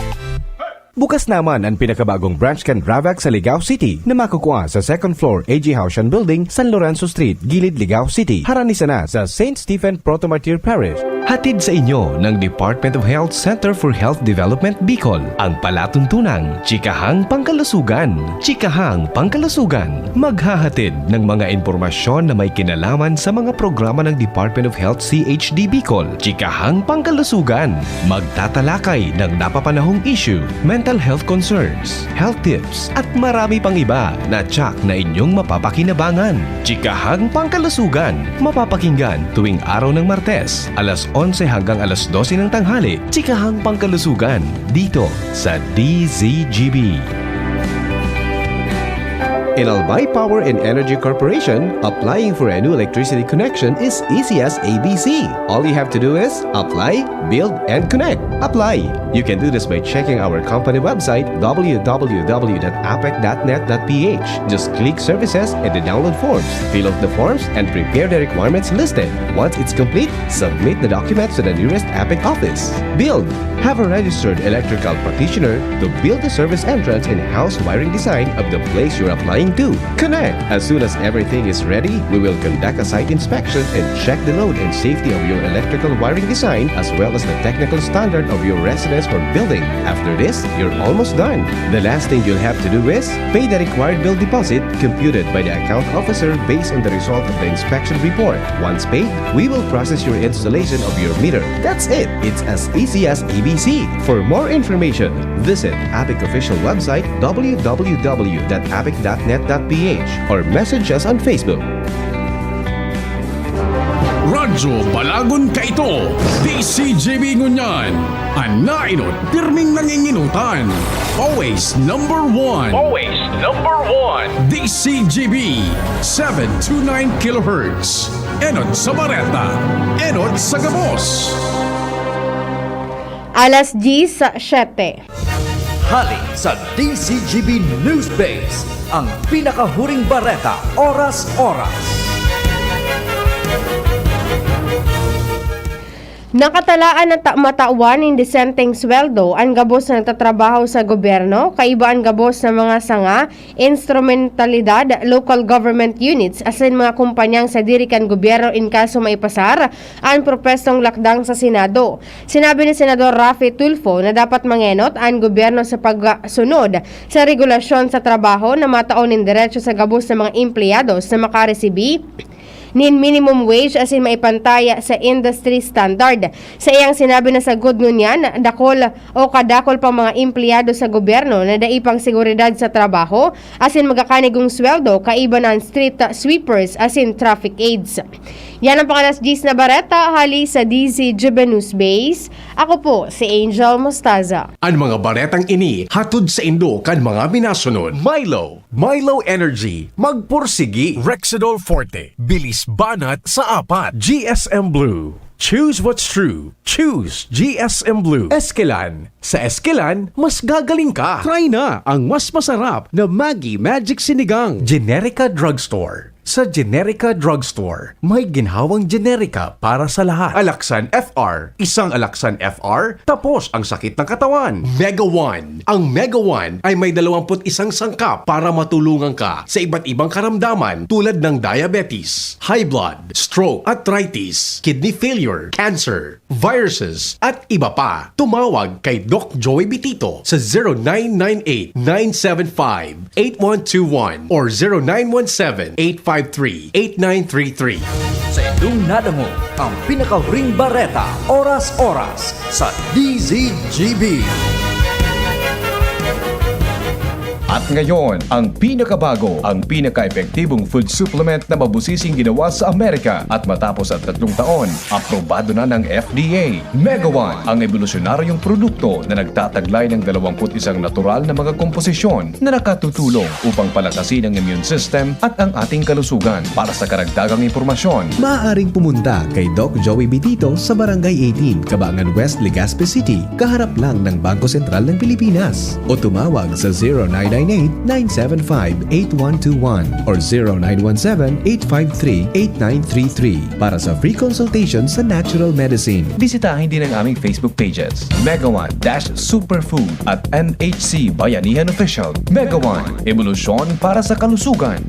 Bukas naman an pinakabagong branch kan Ravax sa Ligao City na makukua sa second floor A G Haushan Building, San Lorenzo Street, Gilid, Ligao City, harani sana sa Saint Stephen Protomartyr Parish. Hatid sa inyo ng Department of Health Center for Health Development Bicol, ang palatuntunang Chikahang Pangkalusugan. Chikahang Pangkalusugan, maghahatid ng mga impormasyon na may kinalaman sa mga programa ng Department of Health C H D Bicol. Chikahang Pangkalusugan, magtatalakay ng napapanahong issue, mental health concerns, health tips, at marami pang iba na tiyak na inyong mapapakinabangan. Chikahang Pangkalusugan, mapapakinggan tuwing araw ng Martes, alas onse hanggang alas dose ng tanghali. Chikahang Pangkalusugan, dito sa D Z G B. In Albay Power and Energy Corporation, applying for a new electricity connection is easy as A B C. All you have to do is apply, build, and connect. Apply. You can do this by checking our company website, w w w dot apec dot net dot p h. Just click services and the download forms. Fill out the forms and prepare the requirements listed. Once it's complete, submit the documents to the nearest APEC office. Build. Have a registered electrical practitioner to build the service entrance and house wiring design of the place you're applying to. Connect. As soon as everything is ready, we will conduct a site inspection and check the load and safety of your electrical wiring design, as well as the technical standard of your residence or building. After this, you're almost done. The last thing you'll have to do is pay the required bill deposit computed by the account officer based on the result of the inspection report. Once paid, we will process your installation of your meter. That's it. It's as easy as A B C. For more information, visit APEC official website, w w w dot apec dot net dot p h, or message us on Facebook. Radyo Balagon Kaito, D C G B ngunyan. An nainot, pirming nanginginutan. Always number one. Always number one. D C G B, seven two nine kilohertz. Enot sa bareta, enot sa gabos. Alas diyes sa siyete. Hali sa D C G B News Base, ang pinakahuring bareta, oras-oras. Nakatalaan na ta-, matawan nin desenteng sweldo an gabos na nagtatrabaho sa gobyerno, kaiba an gabos na mga sanga, instrumentalidad, local government units, asin mga kumpanyang sadiri kan gobyerno in kaso maipasar an propwestong lakdang sa Senado. Sinabi ni Senador Raffy Tulfo na dapat mangenot an gobyerno sa pagsunod sa regulasyon sa trabaho na matao nin derecho sa gabos na mga empleyados na makaresibi nin minimum wage asin maipantaya sa industry standard. Sa iyang sinabi na sagkod ngunyan, dakol o kadakol pang mga empleyado sa gobyerno na dai pang seguridad sa trabaho asin magakanigong sweldo, kaiba na an street sweepers asin traffic aides. Yan ang pang-alas diyes na bareta hali sa D Z G B News Base. Ako po si Angel Mostaza. An mga baretang ini hatod saindo kan mga minasunod: Milo, Milo Energy, magpursigi. Rexidol Forte, bilis banat sa apat. G S M Blue, Choose what's true. Choose G S M Blue. Eskelan. Sa Eskelan, mas gagaling ka. Try na ang mas masarap na Maggi Magic Sinigang. Generica Drugstore. Sa Generica Drugstore, may ginhawang Generica para sa lahat. Alaxan F R, isang Alaxan F R, tapos ang sakit ng katawan. Mega One. Ang Mega One ay may dalawampu't isang sangkap para matulungan ka sa iba't ibang karamdaman tulad ng diabetes, high blood, stroke, arthritis, kidney failure, cancer, viruses, at iba pa. Tumawag kay Doc Joey Bitito sa zero nine nine eight, nine seven five, eight one two one or zero nine one seven, eight five three, eight nine three three. Sa inyong nadangog ang pinakahuring bareta, oras-oras, sa D Z G B. At ngayon, ang pinakabago, ang pinaka-epektibong food supplement na mabusising ginawa sa Amerika at matapos ang tatlong taon, aprobado na ng F D A. Mega One, ang ebolusyonaryong produkto na nagtataglay ng dalawampu't isang natural na mga komposisyon na nakatutulong upang palakasin ang immune system at ang ating kalusugan. Para sa karagdagang impormasyon, maaaring pumunta kay Doc Joey Bitito sa Barangay eighteen, Cabangan West, Legazpi City, kaharap lang ng Bangko Sentral ng Pilipinas. O tumawag sa zero nine nine eight, nine seven five, eight one two one or zero nine one seven, eight five three, eight nine three three para sa free consultation sa natural medicine. Bisitahin din ang aming Facebook pages, Mega One dash Superfood at M H C Bayanihan Official. Mega One, ebolusyon para sa kalusugan.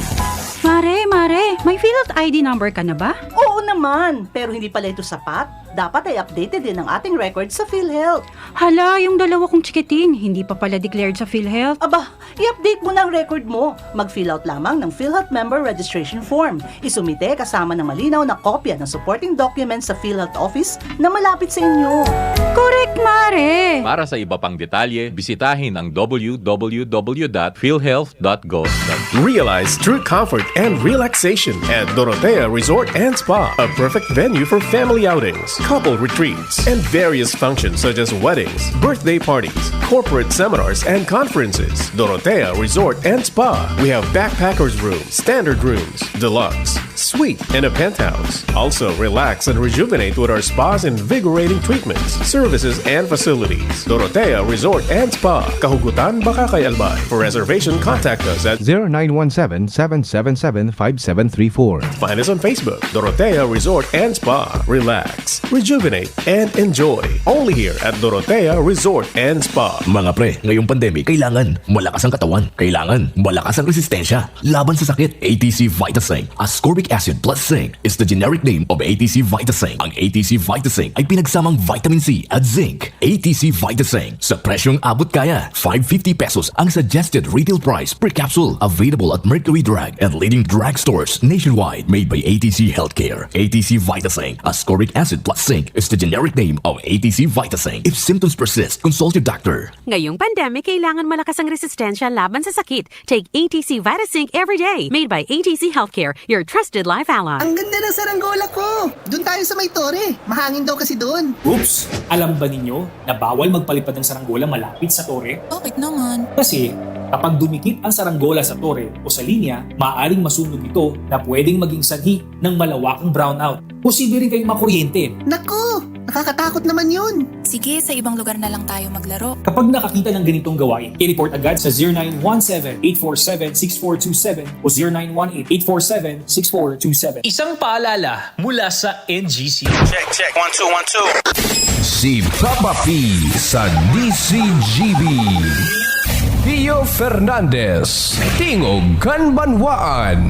Mare, Mare, may PhilHealth I D number ka na ba? Oo naman, pero hindi pala ito sapat. Dapat ay updated din ang ating record sa PhilHealth. Hala, yung dalawa kong chikiting, hindi pa pala declared sa PhilHealth. Aba, i-update mo na ang record mo. Mag-fill out lamang ng PhilHealth Member Registration Form. Isumite kasama ng malinaw na kopya ng supporting documents sa PhilHealth Office na malapit sa inyo. Correct, Mare! Para sa iba pang detalye, bisitahin ang w w w dot philhealth dot gov dot p h. Realize true comfort and relaxation at Dorotea Resort and Spa, a perfect venue for family outings, couple retreats, and various functions such as weddings, birthday parties, corporate seminars, and conferences. Dorotea Resort and Spa. We have backpackers room, standard rooms, deluxe, suite, and a penthouse. Also, relax and rejuvenate with our spa's invigorating treatments, services, and facilities. Dorotea Resort and Spa, Kahugutan, Bacacay, Albay. For reservation, contact us at zero nine one seven, seven seven seven, five seven three four. Find us on Facebook, Dorotea Resort and Spa. Relax, rejuvenate, and enjoy. Only here at Dorotea Resort and Spa. Mga pre, ngayong pandemic, kailangan malakas ang katawan. Kailangan malakas ang resistensya laban sa sakit. A T C Vitasync, ascorbic acid plus zinc, is the generic name of A T C Vitasync. Ang A T C Vitasync ay pinagsamang vitamin C at zinc. A T C Vitasync, sa presyong abot kaya. Five fifty pesos ang suggested retail price per capsule. Available at Mercury Drug and leading drugstores nationwide. Made by A T C Healthcare. A T C Vitasync, ascorbic acid plus zinc, is the generic name of A T C Vitasync. If symptoms persist, consult your doctor. Ngayong pandemic, kailangan malakas ang resistensya laban sa sakit. Take A T C Vitasync every day. Made by A T C Healthcare, your trusted life ally. Ang ganda ng saranggola ko! Doon tayo sa may tore. Mahangin daw kasi doon. Oops! Alam ba ninyo na bawal magpalipad ng saranggola malapit sa tore? Bakit naman? Kasi kapag dumikit ang saranggola sa tore o sa linya, maaaring masunog ito na pwedeng maging sanhi ng malawakang brownout. Posible rin kayong makuryente. Naku! Nakakatakot naman yun! Sige, sa ibang lugar na lang tayo maglaro. Kapag nakakita ng ganitong gawain, i-report agad sa zero nine one seven, eight four seven, six four two seven o zero nine one eight, eight four seven, six four two seven. Isang paalala mula sa N G C. Check, check. One, two, one, two. Si Papa P sa D C G B. Pio Fernandez, Tingog kan Banwaan.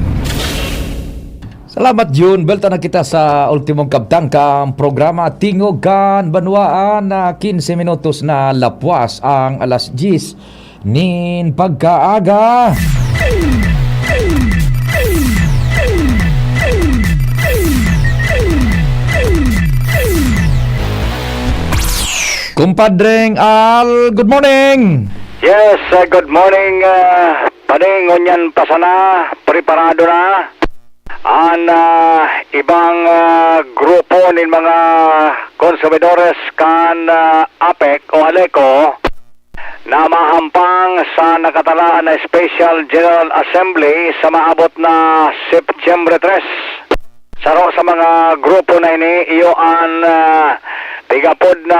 Salamat, Jun. Belta na kita sa ultimong kabtang kan programa, Tingog kan Banwaan, na quince minutos na lapwas ang alas diyes nin pagkaaga. Kumpadreng Al, good morning! Yes, uh, good morning, uh, Paning. Ngunyan pa sana, preparado na an, ah, ibang, ah, grupo nin mga konsumidores kan, ah, APEC o ALECO na mahampang sa nakatalaan na Special General Assembly sa maabot na Setyembre tres. Saro sa mga grupo na ini, iyo an, ah, pigapod na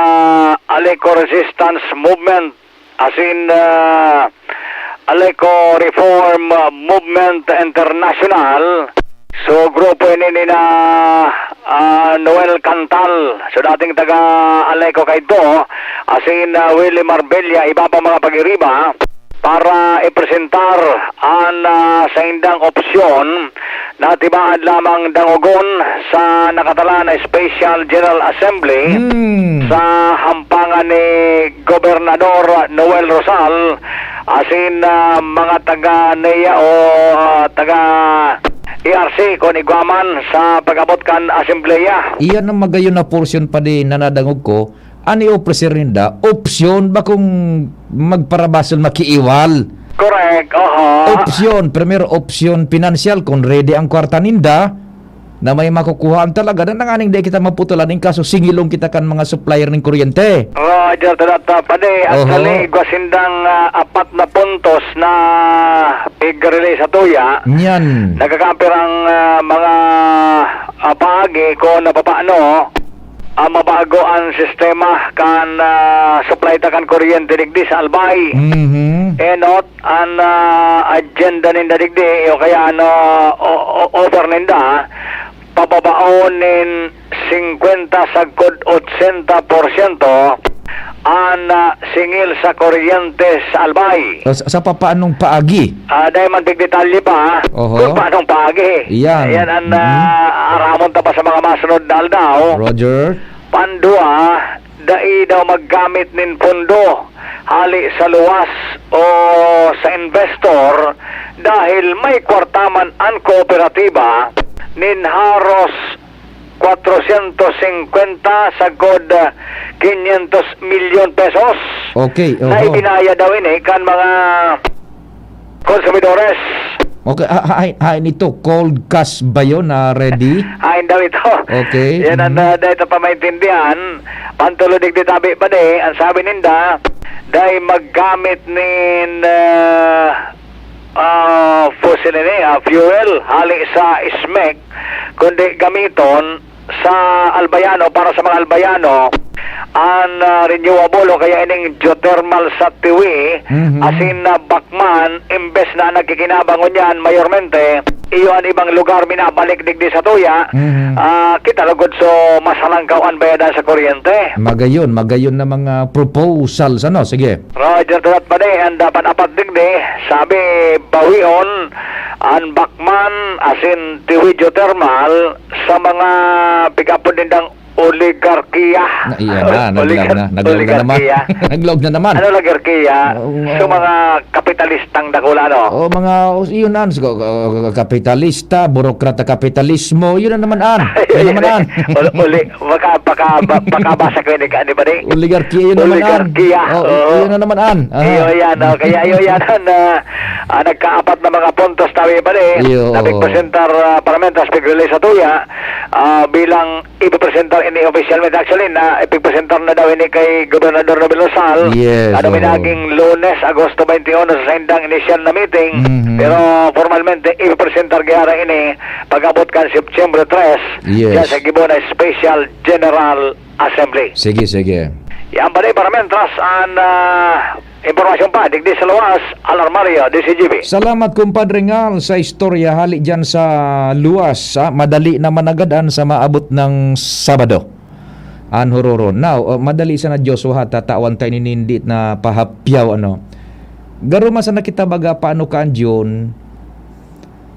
Aleco Resistance Movement, asin, ah, Aleco Reform, ah, Movement International. So, grupo ini ni na, ah, Noel Cantal. So, dating taga Aleco kaidto, asin, ah, Willie Marbella, iba pa mga pag-iriba, para ipresentar an, ah, saindang opsyon na tibaad lamang dangogon sa nakatalaan na Special General Assembly Hmm. sa hampangan ni Gobernador Noel Rosal, asin, ah, mga taga NEA o, ah, taga E R C kun igwa man sa pag-abot kan asembleya. Iyan ang magayon na porsyon pa di na nadangog ko. An i-offer ninda, opsyon ba kung magparabasol makiiwal? Correct, oho. Opsyon, primero opsyon pinansyal, kung ready ang kwarta ninda, na may makukuhaan talaga, na nanganing di kita maputulan in kaso singilong kita kan mga supplier ning kuryente. Roger, to that, uh, padi, Oho. actually, igwa sindang, uh, apat na puntos na pig-relay sa tuya. Nyan. Nagkakampirang, uh, mga, uh, paagi kung napapaano, ah, mabago an sistema kan, ah, supply ta kan kuryente digdi sa Albay. Mhm. Enot an, ah, agenda ninda digdi, o kaya an, ah, o, o, offer ninda, pababaon nin singkwenta sagkod otsenta porsyento an, ah, singil sa kuryente sa Albay. Sa, sa papaanong paagi? Ah, dai man tigdetalye pa, ha? Oho. Kung paanong paagi. Iyan. Ayan ang, Mm. ah, aramon ta pa sa mga masunod na aldaw. Roger. Pandua, dai daw maggamit nin pondo hali sa luwas o sa investor dahil may kwarta man an kooperatiba nin haros kwatrosyentos singkwenta sagkod, ah, kinyentos milyon pesos. Okay, Na oho. ibinayad daw ini kan mga konsumidores. Okay, ha-, ha-, hain ito, cold cash ba yun na ready? Hain daw ito. Okay, Yan ang, mm. ah, dahil sa pamaintindihan, pantulo digdi tabi pa di, ang sabi ninda, dahil maggamit nin, ah, ah, fossil ini, ah, fuel, hali sa SMEC, kundi gamiton sa Albayano, para sa mga Albayano, ang, ah, renewable o kaya ining geothermal sa Tiwi, Mhm. asin na Bacman, imbes na nagkikinabang ngunyan, mayormente, iyo an ibang lugar minabalik digdi sa tuya, Mhm. ah, kita lugod so mas halangkaw an bayadan sa kuryente. Magayon, magayon na mga proposals, ano? Sige. Roger, tulat pa di, an dapat apat digdi, sabi, bawion, an Bacman, asin Tiwi Geothermal, sa mga pigapod nindang oligarkiya. Na, iyan na, naglaog Oligar-, na, naglaog na naman. oligarkiya. Naglaog na naman. Ano oligarkiya? Oo, oo. Sa mga kapitalistang dakula, no? Oo, mga, yun na, sa, uh, kapitalista, burokrata kapitalismo, yun na naman an. Yun naman an. Uli, uli, baka, baka, ba-, baka basa ko yun, di ba, di? Oligarkiya, yun naman an. Oligarkiya, Oh, oo. yun na naman an. Aha. Iyo, yan, oh. Kaya iyo, yan, an, ah, ah, nagkaapat na mga puntos, tabi ba, di? Iyo. Na pigpresentar, ah, Parlamento, sa pig-relay sa tuya, ah, bilang ipipresentar ini opisyalmente. Actually, na, ipipresentar na daw ini kay Gobernador Robin Rosal. Yes, Ano, oo. minaging Lunes, Agosto twenty-one, sa saindang inisyal na meeting. Mhm. Pero formalmente, ipipresentar gihara ini pag-abot kan September tres, Yes. diyan sa gibo na Special General Assembly. Sige, sige. Yan pa rin para mentras an, ah, impormasyon pa, digdi sa luwas, Alarmario, D C G B. Salamat, Kumpadre Ngal, sa istorya hali dyan sa luwas, ha? Madali naman agad an sa maabot ng Sabado. An huroron. Now, uh, madali sana, Joshua, ha? Tatawan tayo ni Nindit na pahapyaw, ano? Garo man sana kita baga paano ka, John?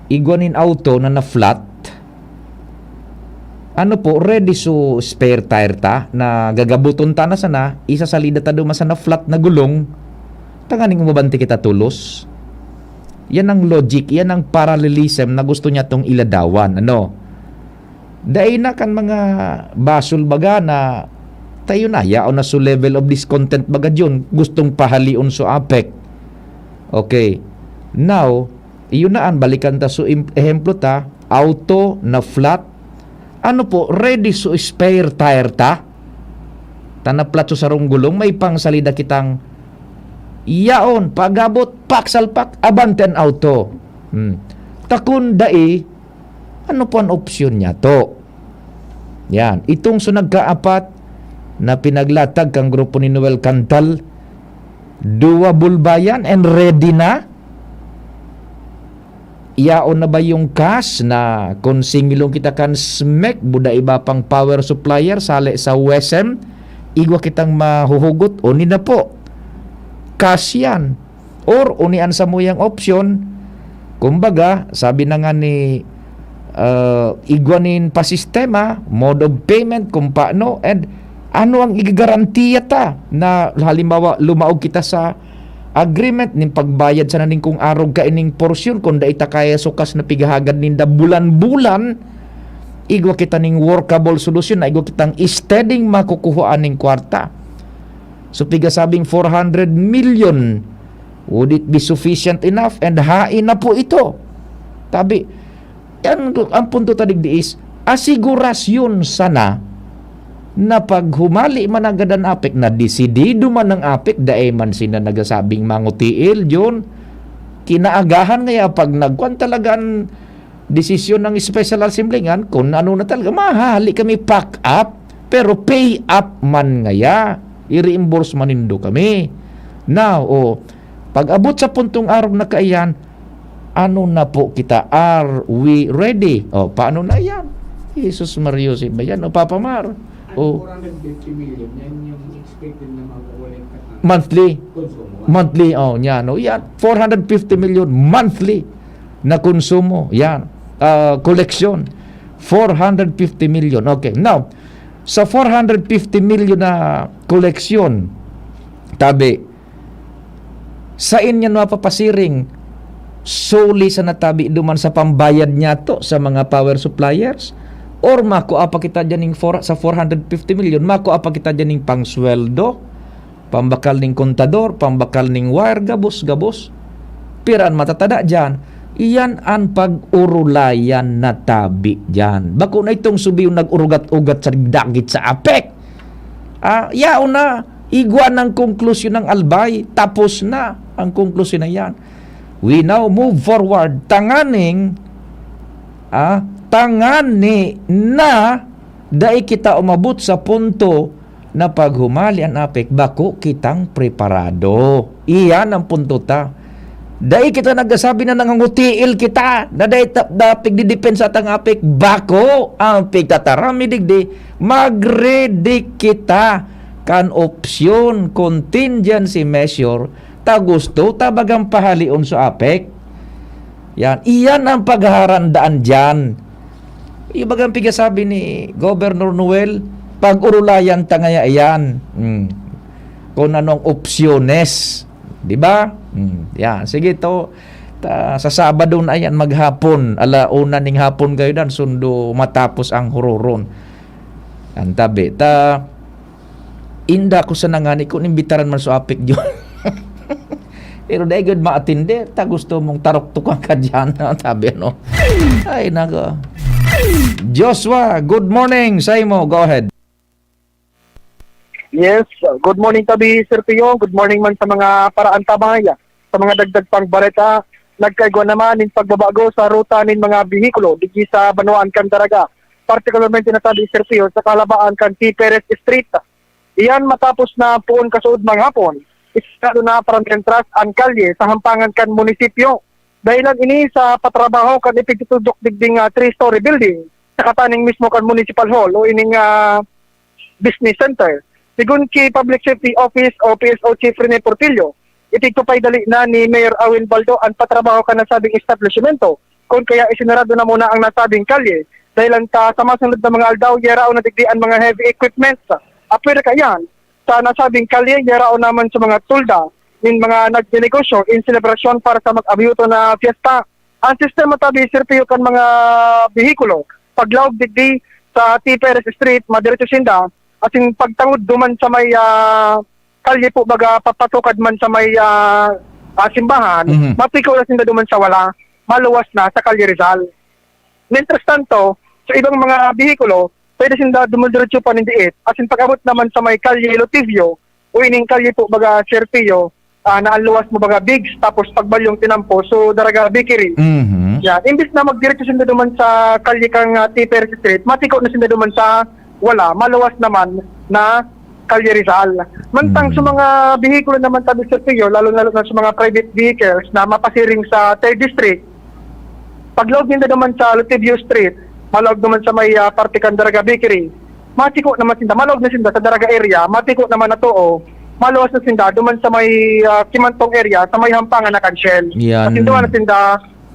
Igwa nin auto na na-flat. Ano po, ready so spare tire ta na gagabuton ta na sana, isasalida ta duman sana flat na gulong, tanganing umabante kita tolos. Yan ang logic, yan ang parallelism na gusto niya tong iladawan, ano? Dai na kan mga basol baga na tayo na, yaon na so level of discontent baga diyon, gustong pahalion so APEC. Okay. Now, iyo na an balikan ta so im-, ehemplo ta, auto na flat. Ano po, ready so spare tire ta? Ta na flat so sarong gulong, may pangsalida kitang yaon, pag-abot, pak, salpak, abante an auto. Hmm. Ta kun dai, Ano po an opsyon niyato? Yan. Itong so nagkaapat na pinaglatag kan grupo ni Noel Cantal, doable ba yan and ready na? Yaon na ba yung cash na kung singilong kita kan SMEC, buda iba pang power supplier, sale sa WESM, igwa kitang mahuhugot? O ni na po, cash yan. Or uni an samuyang opsyon, kumbaga, sabi na nga ni, ah, igwa nin pa sistema, mode of payment, kung paano, and ano ang igagarantiya ta na halimbawa lumaog kita sa agreement nin pagbayad sana nin kung arog kaining porsyon, kung dai ta kaya sukas na pighahagad ninda bulan-bulan, igwa kita ning workable solusyon na igwa kitang steadyng makukuhaan ning kwarta. So, pigasabing four hundred million, would it be sufficient enough? And hain na po ito? Tabi, ang, ang punto ta digdi is, asigurasyon sana na paghumali man agad an APEC, na desidido man ang APEC, dai man sila nagasabing mangutiil, Jun. Kinaagahan ngaya pag nagkuan talaga an desisyon ng Special Assembly ngan, kung ano na talaga, mahali kami pack up, pero pay up man ngaya, i-reimburse man nindo kami. Now, oh, pag-abot sa puntong arog na kaiyan, ano na po kita? Are we ready? Oh, paano na yan? Jesus Maria, si ba yan? O Papa Mar? Ang Oh. four hundred fifty million, yan yung expected na mag-collect ka na Monthly. Konsumo. Monthly, oh, yan. Oh, yan. Four hundred fifty million monthly na konsumo. Yan. Ah, koleksyon. Four hundred fifty million. Okay. Now, sa four hundred fifty million na koleksyon, tabi, sain yan mapapasiring? Suli sa natabi duman sa pambayad niyato sa mga power suppliers? Or makua pa kita dyan ning four, sa four hundred fifty million, makua pa kita dyan ning pangsweldo, pambakal ning kontador, pambakal ning wire, gabos-gabos. Pira an matatada dyan? Iyan an pag-urulayan na tabi dyan. Bako na itong subiyon nag-urugat-ugat sa dagit sa APEC. Ah, yaon na. Igwa ng konklusyon ng Albay. Tapos na ang konklusyon na yan. We now move forward. Tanganing, ah, tangani na dai kita umabot sa punto na paghumali an APEC, bako kitang preparado. Iyan ang punto ta. Dai kita nagsasabi na nangangutiil kita, na dai ta, na pigdidepensa tang APEC. Bako ang pigtataram mi digdi, mag-ready kita kan opsyon, contingency measure, ta gusto ta bagang pahalion sa APEC. Yan. Iyan ang paghaharandaan diyan. Yung bagang pigasabi ni Governor Noel, pag-urulayan ta ngaya iyan. Hmm. Kung anong opsyones. Di ba? Hmm. Yan. Sige to. Ta, sa Sabado na yan, maghapon. Ala una ning hapon kayo dan, sundo matapos ang huroron. Ang tabi. Ta, inda ko sa nangani kung imbitaran man sa APEC yun. Pero dai gud maatindi, ta gusto mong taruktukan ka diyan, sabi, ano. Ay, nako. Joshua, good morning sa imo. Go ahead. Yes, good morning tabi, Sir Pio. Good morning man sa mga paraantabay, sa mga dagdag pang bareta. Nagkaigwa naman nin pagbabago sa ruta nin mga behikulo digdi sa Banwaan kan Daraga, partikularmente na tabi, Sir Pio, sa kahalabaan kan T. Perez Street. Iyan matapos na poon kasuod manghapon, isarado na para entras an kalye sa hampangan kan munisipyo. Dahilan ini sa patrabaho kan ipigtutudok digding, ah, three-story building sa kataning mismo kan Municipal Hall o ining, ah, Business Center. Sigon ki Public Safety Office o P S O Chief Rene Portillo, itigtupay dali na ni Mayor Awin Baldo an patrabaho kan nasabing establishmento. Kun kaya isinarado na muna ang nasabing kalye, dahilan ta sa masunod na mga aldaw, yaraon na digdi an mga heavy equipments. Apwera kaiyan, sa nasabing kalye, yaraon naman sa mga tulda nin mga nagnenegosyo in selebrasyon para sa mag-abyuto na fiesta. Ang sistema tabi, Sir Pio, kan mga behikulo, paglaog digdi sa T. Perez Street, madiretso sinda, asin pagtangod duman sa may, ah, kalye po, baga papatukad man sa may, ah, ah, simbahan, Mhm. mapiko na sinda duman sa wala, maluwas na sa Kalye Rizal. Mientras tanto, sa ibang mga behikulo, pwede sinda dumidiretso pa nin diit, asin pag-abot naman sa may Kalye Lotivio, o ining kalye po, baga, Sir Pio, ah, na ang luwas mo, baga, Bigs, tapos pagbalyong tinampo, so, Daraga Bakery. Mhm. Yan. Imbis na magdiretso sinda duman sa kalye kang, ah, T P R S Street, matiko na sinda duman sa wala, maluwas naman na Kalye Rizal. Mantang sa Hmm. mga behikulo naman, tabi, Sir Pio, lalo-lalo na sa mga private vehicles na mapasiring sa third District, paglaog ninda naman sa Lotivio Street, malaog naman sa may, ah, parte kan Daraga Bakery, matiko naman sinda, malaog na sinda sa Daraga area, matiko naman na too, maluwas na sinda duman sa may, ah, Kimantong area, sa may hampangan na kan Shell. Yan. At sinduan na sinda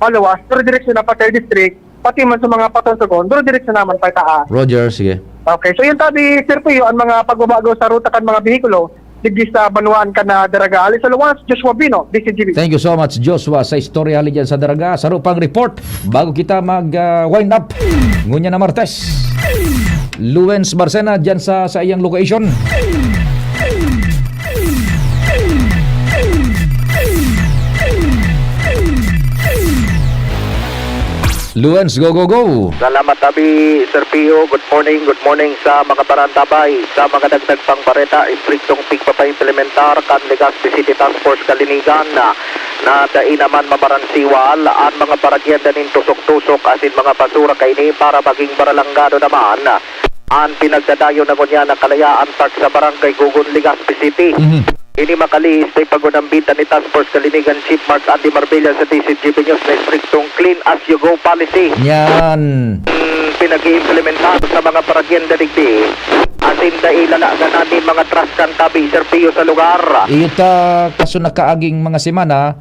maluwas, pero direksyon na pa third District, pati man sa mga patuntugon, pero direksyon naman pa itaas. Roger, sige. Okay, so yun tabi, Sir Pio, ang mga pagbabago sa ruta kan mga behikulo, digdi sa banwaan kan, ah, Daraga. Ali sa luwas, Joshua Bino, D C G B. Thank you so much, Joshua, sa istorya hali dyan sa Daraga. Saro pang report bago kita mag, ah, wind up. Ngunya na Martes. Luens Barcena dyan sa, sa iyang location. Luens, go, go, go! Salamat, tabi, Sir Pio. Good morning, good morning sa mga barantabay. Sa mga dagdag pang bareta, istriktong pigpapaimplementar kan Legazpi City Task Force Kalinigan na, na dai naman mabaransiwal an mga paragyan nin tusok-tusok asin mga basura kaini para maging baralanggado naman an pinagdadayon na ngunyan na Kalayaan Park sa Barangay Gogon, Legazpi City. Mhm. Ini makalihis na ipag-unambita ni Task Force Kalinigan Chief Mark Andy Marbella sa D C G B News na istriktong clean as you go policy. Yan. Hmm, pinag-iimplementar sa mga paragyan na digdi. Asin dai lalaganan nin mga trash kan tabi, Sir Pio, sa lugar. Iyo ta, kaso nakaaging mga semana,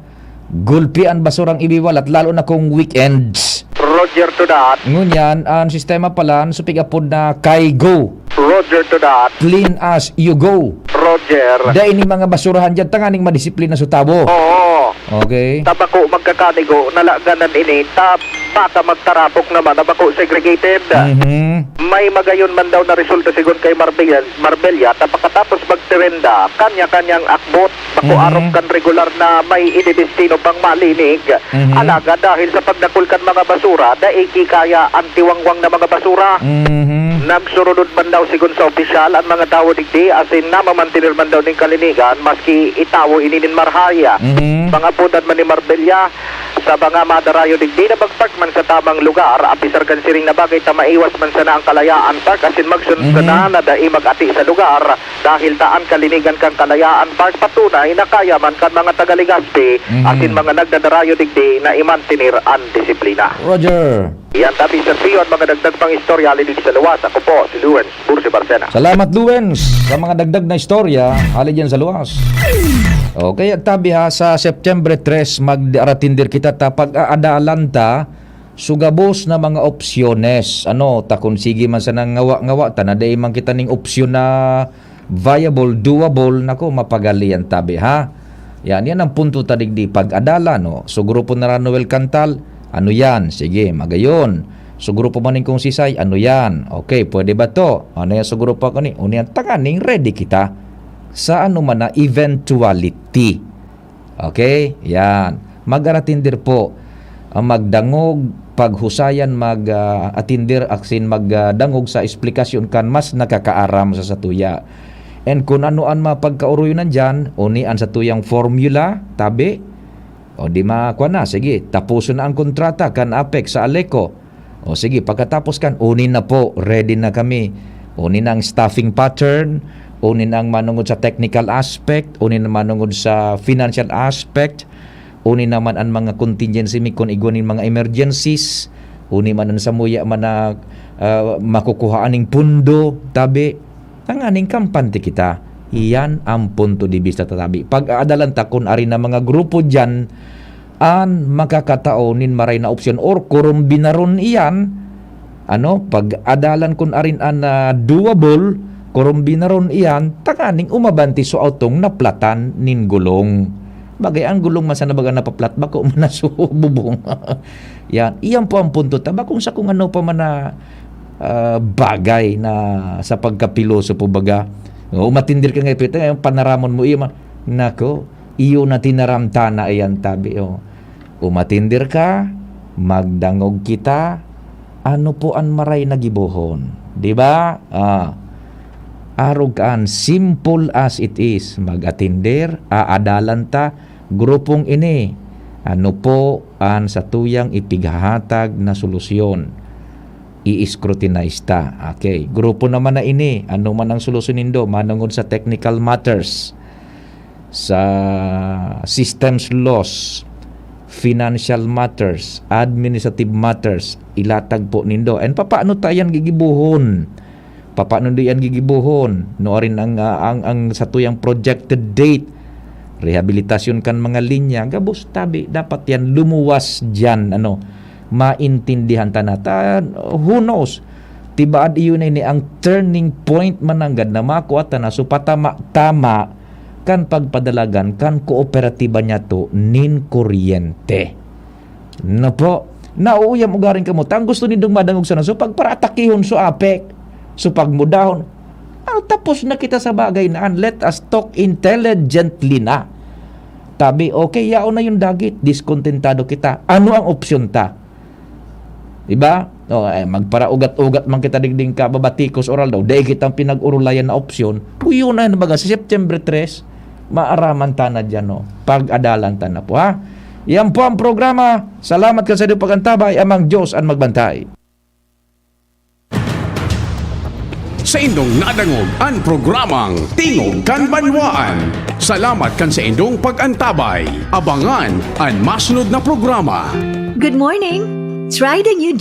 gulpi an basurang ibiwalat, lalo na kung weekends. Roger to that. Ngunyan, an sistema pala, supig apod na Kaigo. Roger to that. Clean as you go. Roger. Dai ni mga basurahan dyan, tanganing madisiplina sa tabo. Oo. Okay. Ta bako magkakanigo, nalaganan ini, ta baka magtarapok naman na bako segregated. Mhm. May magayon man daw na resulta sigon kay Marbella, Marbella, ta pakatapos magtirenda, kanya-kanyang akbot, bako Mhm. arog kan regular na may idedestino pang malinig. Mhm. Alagad dahil sa pagdakul kan mga basura, dai ki kaya an tiwangwang na mga basura. Mhm. Nagsurunod man daw sigon sa opisyal an mga tawo digdi, asin namamantener man daw nin kalinigan, maski itawo ini nin marhay. Mhm. Mga pudan man ni Marbella, sa mga madarayo digdi na magpark man sa tamang lugar, apisar kan siring na bagay ta maiwas man sana ang Kalayaan Park asin magsunod Mhm. sana na dai mag-ati sa lugar, dahil ta an kalinigan kan Kalayaan Park patunay na kaya man kan mga taga Legazpi Mhm. asin mga nagdadarayo digdi na imantener an disiplina. Roger. Iyan tabi, Sir Pio, an mga dagdag pang istorya hali digdi sa luwas. Ako po, si Lawrence Bursi Barcena. Salamat, Lawrence, sa mga dagdag na istorya hali dyan sa luwas. Okay, at tabi ha, sa September tres, mag-aratindir kita ta pag-aadalan ta, sugabos na mga opsyones. Ano, ta kung sige man sa nang ngawa-ngawa ta, na dai man kita ning opsyon na viable, doable, nako, mapagalian tabi, ha? Yan, yan ang punto ta digdi, pag-adalan, no? So, grupo na Noel Cantal, ano yan? Sige, magayon. So, grupo man ning kung sisay, ano yan? Okay, pwede ba to? Ano yan? So, grupo ako ni, ano yan? Tanganing ready kita sa ano man na eventuality. Okay? Yan. Mag-aratindir po. Ah, magdangog, paghusayan, mag, ah, atindir, asin mag, ah, dangog sa eksplikasyon kan mas nakakaaram sa satuya. And kun ano an mapagkaoroyonan diyan, uni an satuyang formula, tabi. O di ma, kuwan na, sige, taposon na ang kontrata kan APEC sa ALECO. O sige, pagkatapos kan, uni na po, ready na kami. Uni na ang staffing pattern, uni na ang manungod sa technical aspect, uni na manungod sa financial aspect, uni naman an mga contingency mi kun igwa nin mga emergencies, uni man an samuya man na, ah, makukuhaan ning pundo, tabi, tanganing kampante kita. Iyan ang punto de vista ta tabi. Pag-aadalan ta kun ari na mga grupo diyan, an makakatao nin maray na opsyon or kurumbinaron iyan, ano, pag-adalan kun arin an, ah, doable, kurumbinaron iyan, tanganing umabanti so awtong naplatan nin gulong. Bagay, ang gulong man sana baga napaplat, bako man na so bubong. Yan, iyan po ang punto ta. Bakong sa kung ano pa man na, ah, bagay na sa pagkapilosopo baga. O, umatindir ka nga, ito, yung panaramon mo, iyo man. Nako, iyo na tinaram ta na iyan tabi, oh. Umatindir ka, magdangog kita, ano po an maray na gibohon? Di ba? Ah, arog kan, simple as it is. Mag-atindir, aadalan ta, grupong ini, Ano po an satuyang ipighahatag na solusyon? I-scrutinize ta. Okay. Grupo naman na ini. Ano man ang solusyon nindo? Manongod sa technical matters, sa systems laws, financial matters, administrative matters, ilatag po nindo. And papaano ta yan gigibuhon? Papaano nindo yan gigibuhon? Nuarin ang, ah, ang, ang satuyang projected date, rehabilitasyon kan mga linya, gabos tabi, dapat yan lumuwas diyan, ano, maintindihan ta na. Ta, who knows? Tibaad iyo na ini ang turning point mananggad na makua ta na, so patama-tama kan pagpadalagan kan kooperatiba niyato nin kuryente. No po, nauuyam ugaring kamo. Ta ang gusto nindong madangog sana, so pagparatakihon, so apek, so pagmudahon. Ano, tapos na kita sa bagay na yan. Let us talk intelligently na. Tabi, okay, yaon na yung dagit. Diskontentado kita. Ano ang opsyon ta? Diba? O, eh, magparaugat-ugat man kita digding kababatikos oral daw. Dai kitang pinag-urulayan na opsyon. Kuyo na yan, baga, sa September tres, maaraman ta na dyan, no? Pag-adalan ta na po, ha? Yan po ang programa. Salamat kan sa inyong pag-antabay. Amang Diyos an magbantay. Sa indong nadangog an programang Tingog kan Banwaan. Salamat kan sa indong pag-antabay. Abangan an masunod na programa. Good morning! Try the new